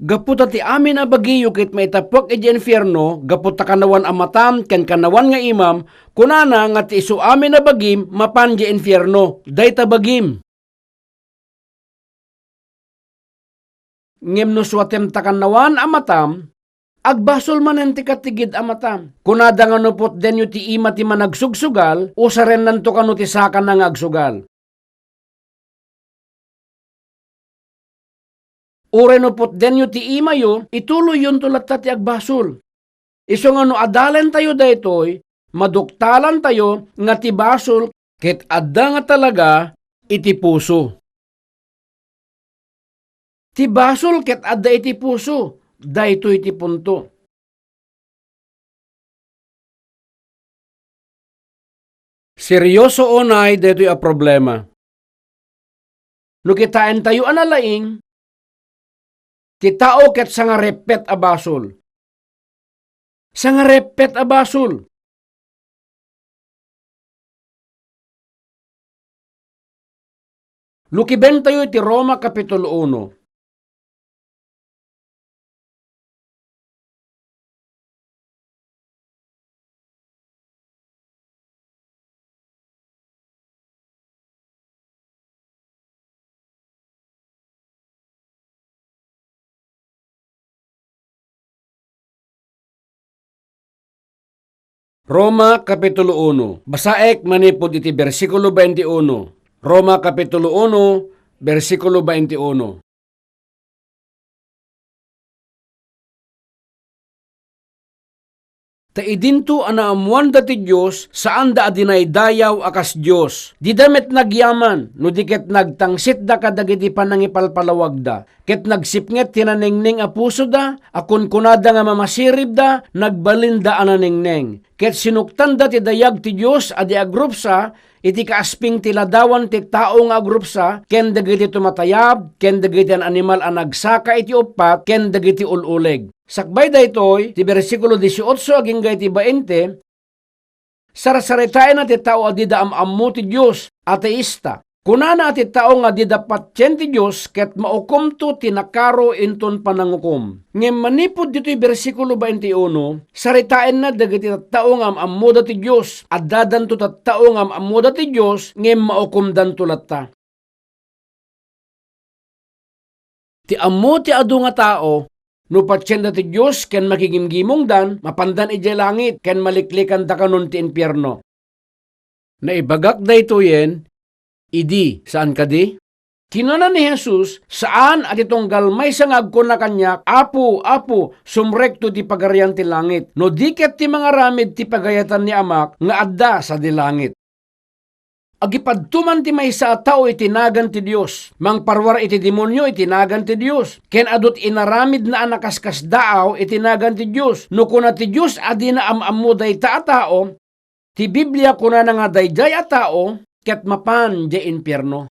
Gapu ta ti amin a bagiyo ket maitappuak idiay infierno, gapu ta kannawan a matam ken kannawan nga imam, kunana nga ti isu amin a bagim mapan idiay infierno, dayta bagim. Ngem no suatem ta kannawan a matam, agbasol manen ti katigid a matam. Kunada nga no putdenyo ti ima ti managsugsugal, usarennanto kano ti sakana nga agsugal. Uray no putdenyo ti imayo, ituloyyonto latta ti agbasol. Isu nga no adalentayo daytoy, maduktalantayo nga ti basol ket adda nga talaga iti puso. Ti basol ket adda iti puso, daytoy ti punto. Serioso unay daytoy a problema. No kitaentayo a nalaing, ti tao ket sangareppet a basol. Sangareppet a basol. Lukibentayo iti Roma Kapitulo uno. Roma Kapitulo uno. Basaek manipud iti bersikulo twenty-uno. Roma Kapitulo uno, bersikulo twenty-uno. Ta idinto a naammoanda ti Dios, saanda a dinaydayaw a kas Dios. Dida met nagyaman, no di ket nagtangsitda kadagiti panangipalpalawagda. Ket nagsipnget ti nanengneng a pusoda, a kunkunada nga mamasiribda, nagbalinda a nanengneng. Ket sinuktanda ti dayag ti Dios a di agrupsa iti kaasping ti ladawan ti tao nga agrupsa, ken dagiti tumatayab, ken dagiti animal a nagsaka iti uppat, ken dagiti ul-uleg. Sakbay daytoy, ti bersikulo dieciocho agingga iti bainte, sarsaritaenna ti tao a dida am-ammo ti Dios, ateista. Kunana a ti tao nga dida patien ti Dios ket maukomto ti nakaro inton panangukom. Ngem manipud ditoy bersikulo bainte uno, saritaenna dagiti tattao nga am-ammoda ti Dios. Addadanto tattao nga am-ammoda ti Dios, ngem maukomdanto latta. Ti ammo ti adu nga tao, no patienda ti Dios ken makigimgimongdan, mapandan idiay langit ken maliklikan dakanon ti impierno. Naibagak daytoyen idi, saan kadi? Kinuna ni Jesus, saan a ti tunggal maysa nga agkuna kaniak, "Apo, Apo, sumrekto ti Pagarian ti Langit," no di ket ti mangaramid ti pagayatan ni Amak nga adda sadi langit. Agipadto man ti maysa a tao iti nagan ti Dios, mangparuar iti demonio iti nagan ti Dios, ken adu ti inaramidna a nakaskasdaaw iti nagan ti Dios. No kuna ti Dios a dina am-ammo dayta a tao, ti Biblia kunana nga daydiay a tao ket mapan idiay impierno.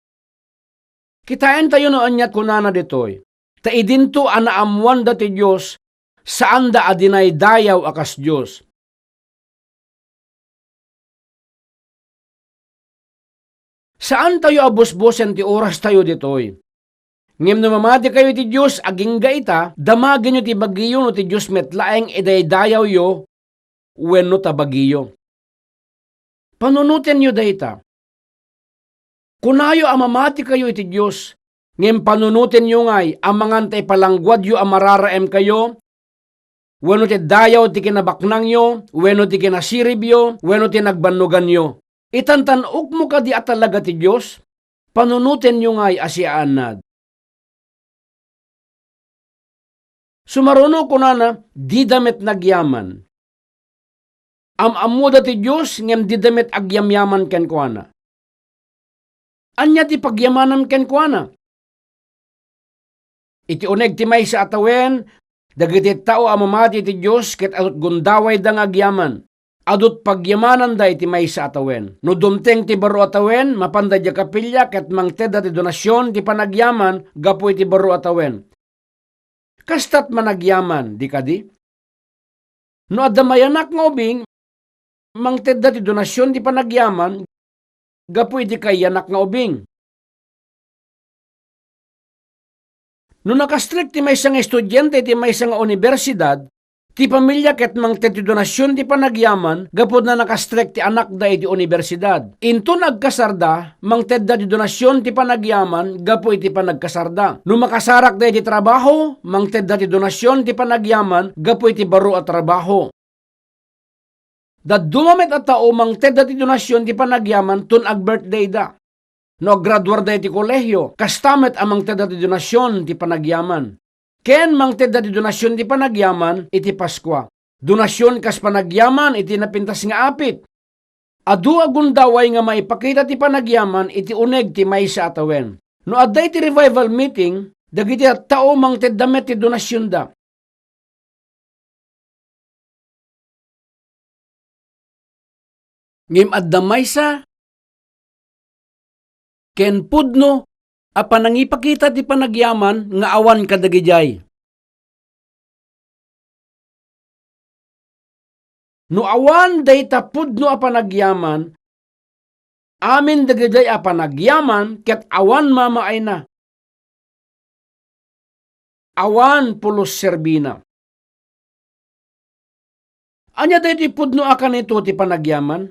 Kitaentayo no ania kunana ditoy. Ta idinto a naammoanda ti Dios, saanda a dinaydayaw a kas Dios. Saantayo a busbusen ti orastayo ditoy. Ngem no mamatikayo iti Dios agingga ita, damagenyo ti bagiyo no ti Dios met laeng idaydayawyo wenno ta bagiyo. Panunotenyo dayta. Kunayo a mamatikayo iti Dios, ngem panunotenyo ngay amangan ta ipalangguadyo a mararaemkayo, wenno ti dayaw ti kinabaknangyo, wenno ti kinasiribyo, wenno ti nagbannoganyo. Itantan-okmo kadi a talaga ti Dios? Panunotenyo ngay a siaannad. Sumaruno kunana, dida met nagyaman. Am-ammoda ti Dios ngem dida met agyamyaman kenkuana. Ania ti pagyamanam kenkuana? Iti uneg ti maysa a tawen, dagiti tao a mamati iti Dios ket adut gundawayda nga agyaman. Adut pagyamananda iti maysa a tawen. No dumteng ti baro a tawen, mapanda idiay kapilya ket mangtedda ti donasion ti panagyaman gapu iti baro a tawen. Kastat managyaman, di kadi? No adda mayanak nga ubing, mangtedda ti donasion ti panagyaman gapu iti kayanak nga ubing. No nakastrek ti maysa nga estudiante iti maysa nga unibersidad, ti pamilia ket mangted ti donasion ti panagyaman gapu ta nakastrek ti anakda iti unibersidad. Inton agkasarda, mangtedda ti donasion ti panagyaman gapu iti panagkasarda. No makasarakda iti trabaho, mangtedda ti donasion ti panagyaman gapu iti baro a trabaho. Dadduma met a tao mangtedda ti donasion ti panagyaman ton ag-birthdayda. No aggraduarda iti kolehio, kasta met a mangtedda ti donasion ti panagyaman. Ken mangtedda ti donasion ti panagyaman iti Paskua. Donasion kas panagyaman iti napintas nga apit. Adu a gundaway nga maipakita ti panagyaman iti uneg ti maysa a tawen. No adda iti revival meeting, dagiti tattao mangtedda met ti donasionda. Ngem adda maysa ken pudno a panangipakita ti panagyaman nga awan kadagidiay. No awan dayta pudno a panagyaman, amin dagidiay a panagyaman ket awan mamaayna. Awan pulos serbina. Ania daytoy pudno a kanito ti panagyaman?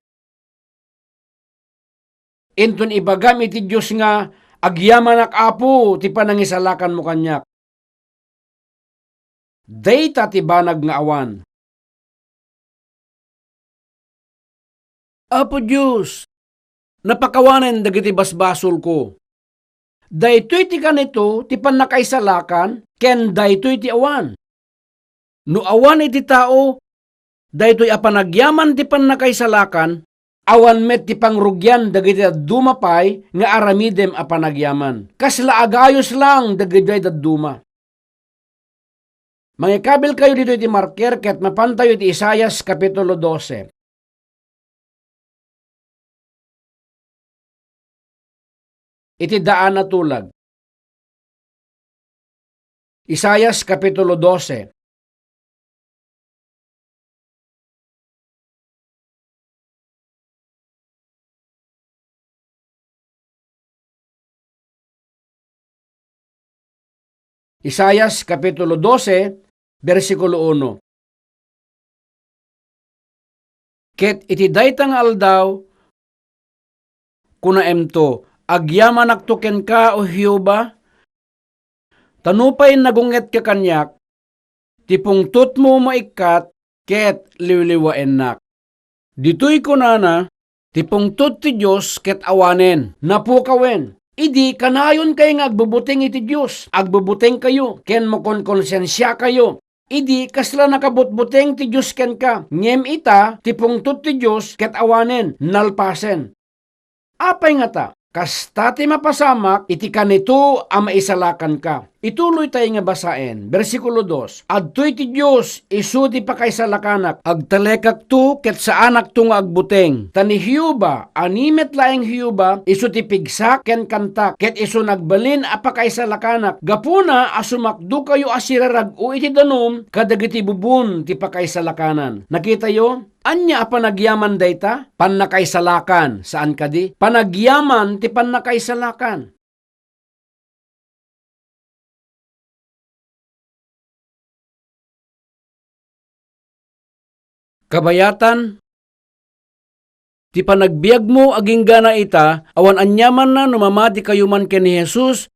Inton ibagam iti Dios nga, "Agyamanak, Apo, ti panangisalakanmo kaniak." Dayta ti banag nga awan. Apo Dios, napakawanen dagiti basbasolko. Daytoy ti kanito ti pannakaisalakan ken daytoy ti awan. No awan iti tao, daytoy a panagyaman ti pannakaisalakan, awan met ti pangrugian dagiti dadduma pay nga aramidem a panagyaman. Kasla agayos laeng dagidiay dadduma. Mangikabilkayo ditoy iti marker ket mapantayo iti Isaias Kapitulo dose. Iti daan a tulag. Isaias Kapitulo dose. Isaias Kapitulo dose, bersikulo uno. Ket iti dayta nga aldaw, kunaemto, "Agyamanakto kenka, O Jehovah, ta nupay nagungetka kaniak, ti pungtotmo maikkat ket liwliwaennak." Ditoy kunana, ti pungtot ti Dios ket awanen, napukawen. Idi kanayon kay nga agbubuteng iti Dios, agbubutengkayo ken makonkonsensiakayo. Idi kasla nakabutbuteng ti Dios kenka, ngem ita, ti pungtot ti Dios ket awanen, nalpasen. Apay ngata? Kasta ti mapasamak iti kanito a maisalakanka. Ituloy tayo nga basaen. Bersikulo dos, "Adtoy ti Dios, isu ti pakaisalakanak. Agtalekakto ket saanakto nga agbuteng. Ta ni Jehovah, a ni met laeng Jehovah, isu ti pigsak ken kantak, ket isu nagbalin a pakaisalakanak. Gapuna a sumakdokayo a sirarag-o iti danum kadagiti bubon ti pakaisalakanan." Nakitayo? Ania a panagyaman dayta? Pannakaisalakan, saan kadi? Panagyaman ti pannakaisalakan. Kabayatan, ti panagbiagmo agingga ita, awan aniamanna no mamatikayo man ken ni Jesus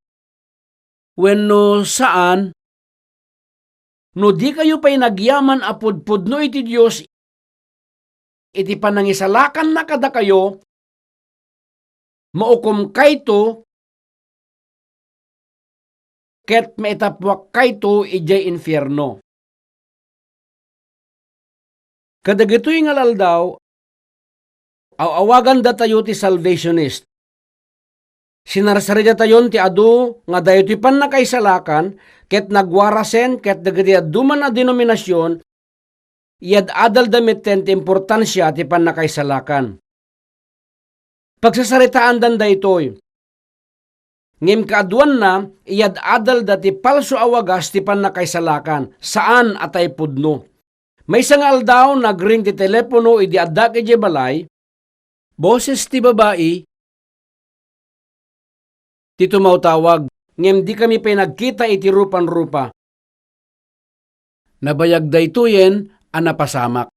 wenno saan, no dikayo pay nagyaman a pudpudno iti Dios iti panangisalakanna kadakayo, maukomkayto ket maitappuakkayto idiay infierno. Kadagitoy nga aldaw, aw-awagandatayo ti Salvationist. Sinarsaridatayon ti adu nga daytoy pannakaisalakan ket nagwarasen ket dagiti dadduma a denominasion, iyad-adalda metten ti importansia ti pannakaisalakan. Pagsasaritaandan daytoy. Ngem kaaduanna, iyad-adalda ti palso a wagas ti pannakaisalakan, saan a taipudno. Maysa nga aldaw, nagring ti telepono idi addak idiay balay, boses ti babai ti tumawtawag, ngem dikami pay nagkita iti rupanrupa. Nabayag daytoyen a napasamak.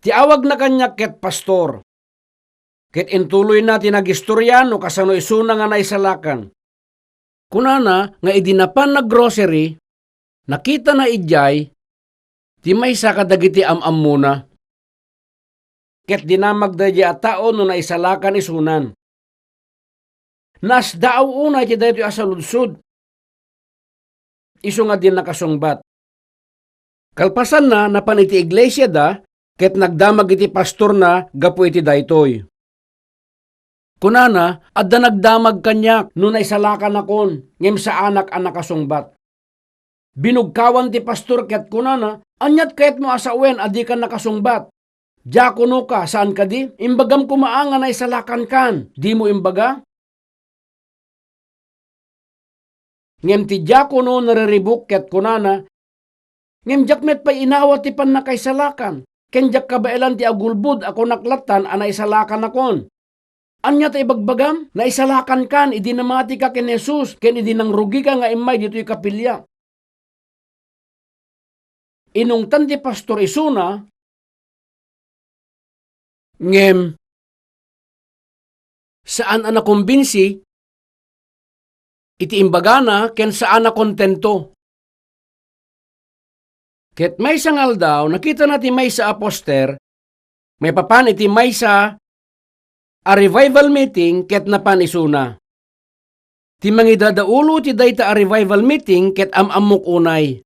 Ti awagna kaniak ket pastor, ket intuloyna ti nagistoria no kasano isuna nga naisalakan. Kunana nga idi napan naggrocery, nakitana idiay ti maysa kadagiti am-ammona. Ket dinamag daydiay a tao no naisalakan isunan. Naasdaaw unay ti daytoy a saludsod, isu nga di nakasungbat. Kalpasanna, napan iti iglesiada ket nagdamag iti pastorna gapu iti daytoy. Kunana, adda nagdamag kaniak no naisalakanakon, ngem saanak a nakasungbat. Binugkawan ti pastor ket kunana, "Aniat kayatmo a sawen a dika nakasungbat? Diakonoka, saan kadi? Imbagam koma a nga naisalakankan. Dimo imbaga?" Ngem ti diakono nariribuk ket kunana, "Ngem diak met pay inawat ti pannakaisalakan, ken diak kabaelan ti agulbod a kunak lattan a naisalakanakon. Ania ta ibagbagam? Naisalakankan idi namatika ken Jesus ken idi nangrugika nga immay ditoy kapilya." Inungtan ti pastor isuna, ngem saan a nakumbinsi iti imbagana ken saan a kontento. Ket maysa nga aldaw, nakitana ti maysa a poster maipapan iti maysa a revival meeting ket napan isuna. Ti mangidadaulo ti dayta a revival meeting ket am-ammok unay.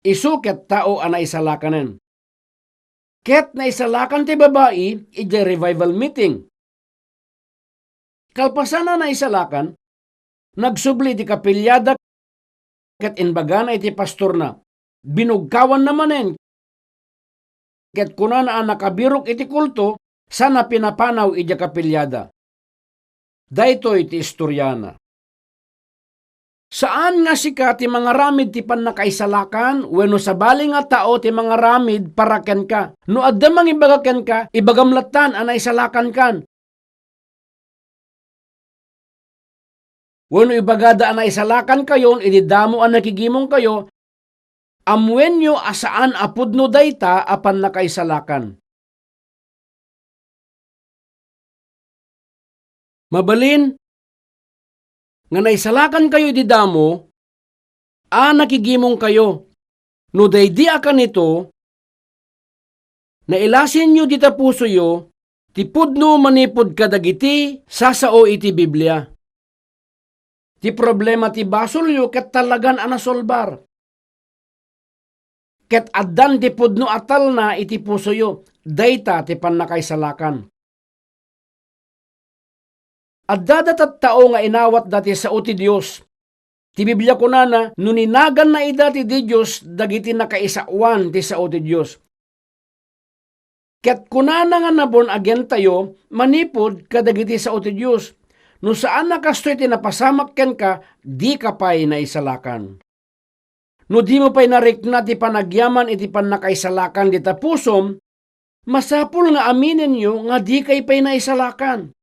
isu ket tao a naisalakanen. Ket naisalakan ti babai idiay revival meeting. Kalpasan a naisalakan, nagsubli iti kapiliada ket imbagana iti pastorna. Binugkawanna manen ket kunana a nakabirok iti kulto sana pinapanaw idiay kapiliada. Daytoy ti istoriana. Saan nga sika ti mangaramid ti pannakaisalakan wenno sabali nga tao ti mangaramid para kenka. No adda mangibaga kenka, ibagam lattan a naisalakankan. Wenno ibagada a naisalakankayon idi damo a nakigimongkayo, ammoenyo a saan a pudno dayta a pannakaisalakan. Mabalin nga naisalakankayo idi damo a nakigimongkayo. No daydi a kanito, nailasinyo dita pusoyo ti pudno manipud kadagiti sasao iti Biblia. Ti problema ti basolyo ket talagan a nasolbar. Ket addan ti pudno a talna iti pusoyo, dayta ti pannakaisalakan. Addada tattao nga inawatda ti sao ti Dios. Ti Biblia kunana, no ninaganna ida ti Dios dagiti nakaisaoan ti sao ti Dios. Ket kunana nga na-born again tayo manipud kadagiti sao ti Dios. No saan a kastoy ti napasamak kenka, dika pay naisalakan. No dimo pay narikna ti panagyaman iti pannakaisalakan dita pusom, masapul nga aminenyo nga dikay pay naisalakan.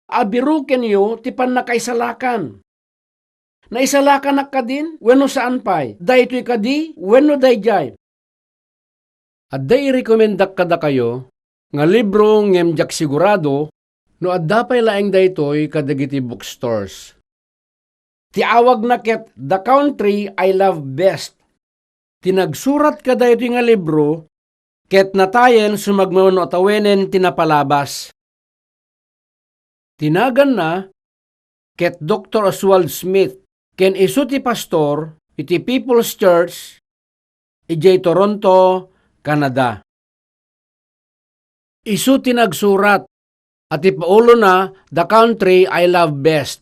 Abirukenyo ti pannakaisalakan. Naisalakanak kadin wenno saan pay? Daytoy kadi wenno daydiay? Adda irekomendak kadakayo nga libro ngem diak sigurado no adda pay laeng daytoy kadagiti bookstores. Ti awagna ket The Country I Love Best. Ti nagsurat kadaytoy nga libro ket natayen sumagmamano a tawenen ti napalabas. Ti naganna ket Doktor Oswald Smith ken isu ti pastor iti People's Church idiay Toronto, Canada. Isu ti nagsurat a ti paulona The Country I Love Best.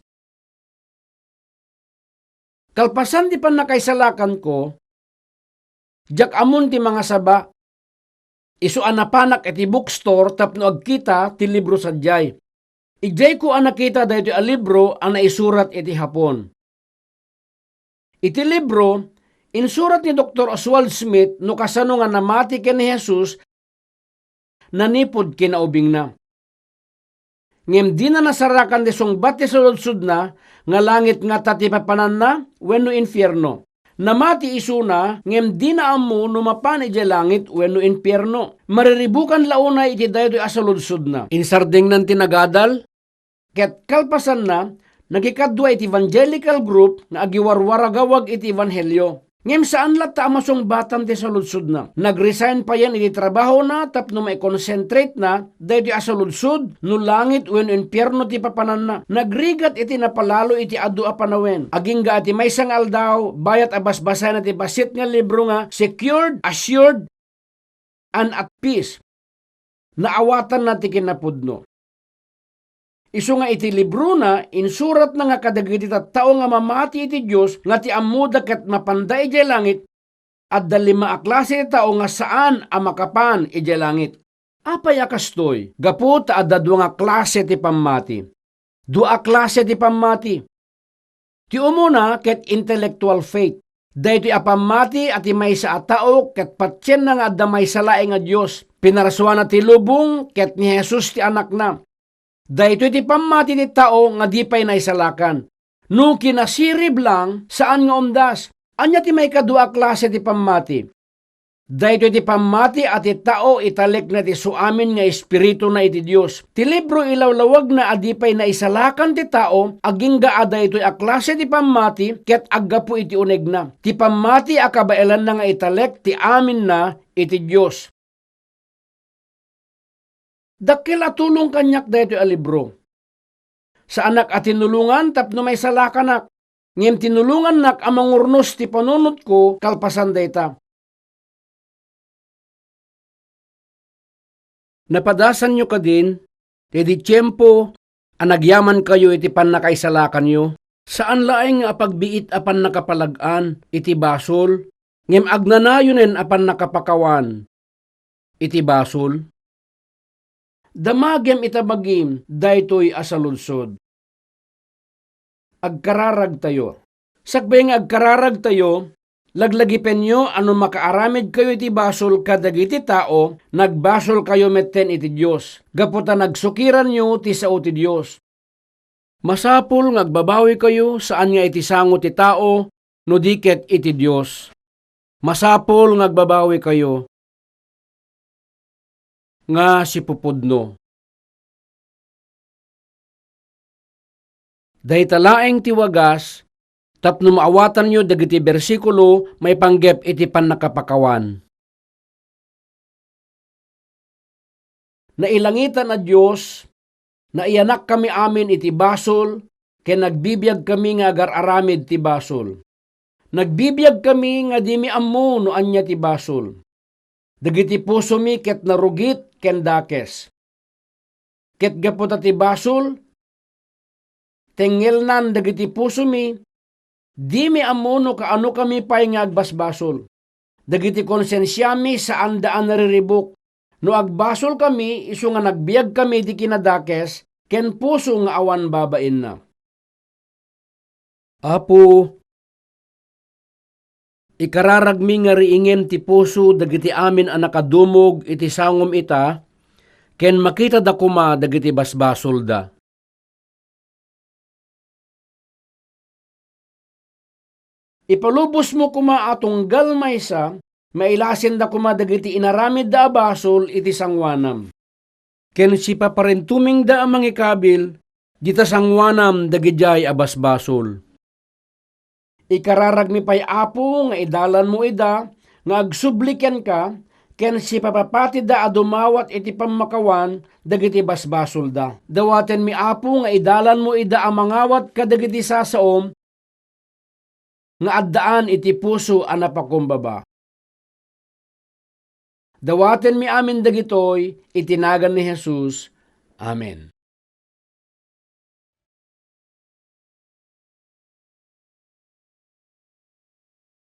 Kalpasan ti pannakaisalakanko, diak ammon ti mangasaba. Isu a napanak iti bookstore tapno agkita ti libro sadiay. Idiayko a nakita daytoy a libro a naisurat iti Hapon. Iti libro, insurat ni Doktor Oswald Smith no kasano nga namati ken ni Jesus nanipud kinaubingna. Ngem dina nasarakan ti sungbat ti saludsodna nga langit ngata ti papananna wenno infierno. Namati isuna, ngem dina ammo no mapan idiay langit wenno infierno. Mariribukan la unay iti daytoy a saludsodna. Insardengnan ti nagadal, ket kalpasanna, nagikadua iti evangelical group nga agiwarwaragawag iti ebanghelio. Ngem saan latta a masungbatan ti saludsodna. Nag-resign payen iti trabahona tapno maikonsentrate na daytoy a saludsod no langit wenno infierno ti papananna. Nagrigat iti napalalo iti adu a panawen. Agingga iti maysa nga aldaw, bayat a basbasayna ti bassit nga libro nga Secured, Assured, and at Peace, naawatanna ti kinapudno. Isu nga iti librona, insuratna nga kadagiti tattao nga mamati iti Dios nga ti ammoda ket mapanda idiay langit, adda lima a klase ti tao nga saan a makapan idiay langit. Apay a kastoy? Gapu ta adda dua nga klase ti pammati. Dua a klase ti pammati. Ti umuna ket intellectual faith. Daytoy a pammati a ti maysa a tao ket patienna nga adda maysa laeng a Dios. Pinarsuana ti lubong ket ni Jesus ti Anakna. Daytoy ti pammati ti tao nga di pay naisalakan. No kinasirib lang, saan nga umdas. Ania ti maikadua a klase ti pammati? Daytoy ti pammati a ti tao italekna ti suamin nga espirituna iti Dios. Ti libro ilawlawagna a di pay naisalakan ti tao, agingga a daytoy a klase ti pammati ket aggapu iti unegna. Ti pammati a kabaelanna nga italek ti aminna iti Dios. Dakkel a tulong kaniak daytoy a libro. Saanak a tinulongan tapno maisalakanak. ngem tinulongannak a mangurnos ti panunotko kalpasan dayta. Napadasanyo kadin, ti idi tiempo a nagyamankayo iti pannakaisalakanyo, saan laeng nga apagbiit a pannakapalag-an iti basol, ngem agnanayonen a pannakapakawan iti basol? Damagem ita bagim daytoy a saludsod. Agkararagtayo. Sakbay nga agkararagtayo, laglagipenyo a no makaaramidkayo iti basol kadagiti tao, nagbasolkayo metten iti Dios, gapu ta nagsukiranyo ti sao ti Dios. Masapul nga agbabawikayo saan nga iti sango ti tao, no di ket iti Dios. Masapul nga agbabawikayo nga sipupudno. Dayta laeng ti wagas tapno maawatanyo dagiti bersikulo maipanggep iti pannakapakawan. Nailangitan a Dios, naiyanakkami amin iti basol ken nagbibiagkami nga agar-aramid ti basol. Nagbibiagkami nga dimi ammo no ania ti basol. Dagiti pusomi ket narugit ken dakes. Ket gapu ta ti basol, tengngelnan dagiti pusomi, dimi ammo no kaanokami pay nga agbasbasol. Dagiti konsensiami saanda a nariribuk. No agbasolkami, isu nga nagbiagkami iti kinadakes ken puso nga awan babainna. Apo, ikararagmi nga riingen ti puso dagiti amin a nakadumog iti sangom ita, ken makitada koma dagiti basbasolda. Ipalubosmo koma a tunggal maysa, mailasenda koma dagiti inaramidda a basol iti sangoanam. Ken sipaparintumingda a mangikabil dita sangoanam dagidiay a basbasol. Ikararagmi pay, Apo, nga idalanmo ida nga agsubli kenka, ken sipapapatida a dumawat iti pammakawan dagiti basbasolda. Dawatenmi, Apo, nga idalanmo ida a mangawat kadagiti sasaom nga addaan iti puso a napakumbaba. Dawatenmi amin dagitoy iti nagan ni Jesus. Amen.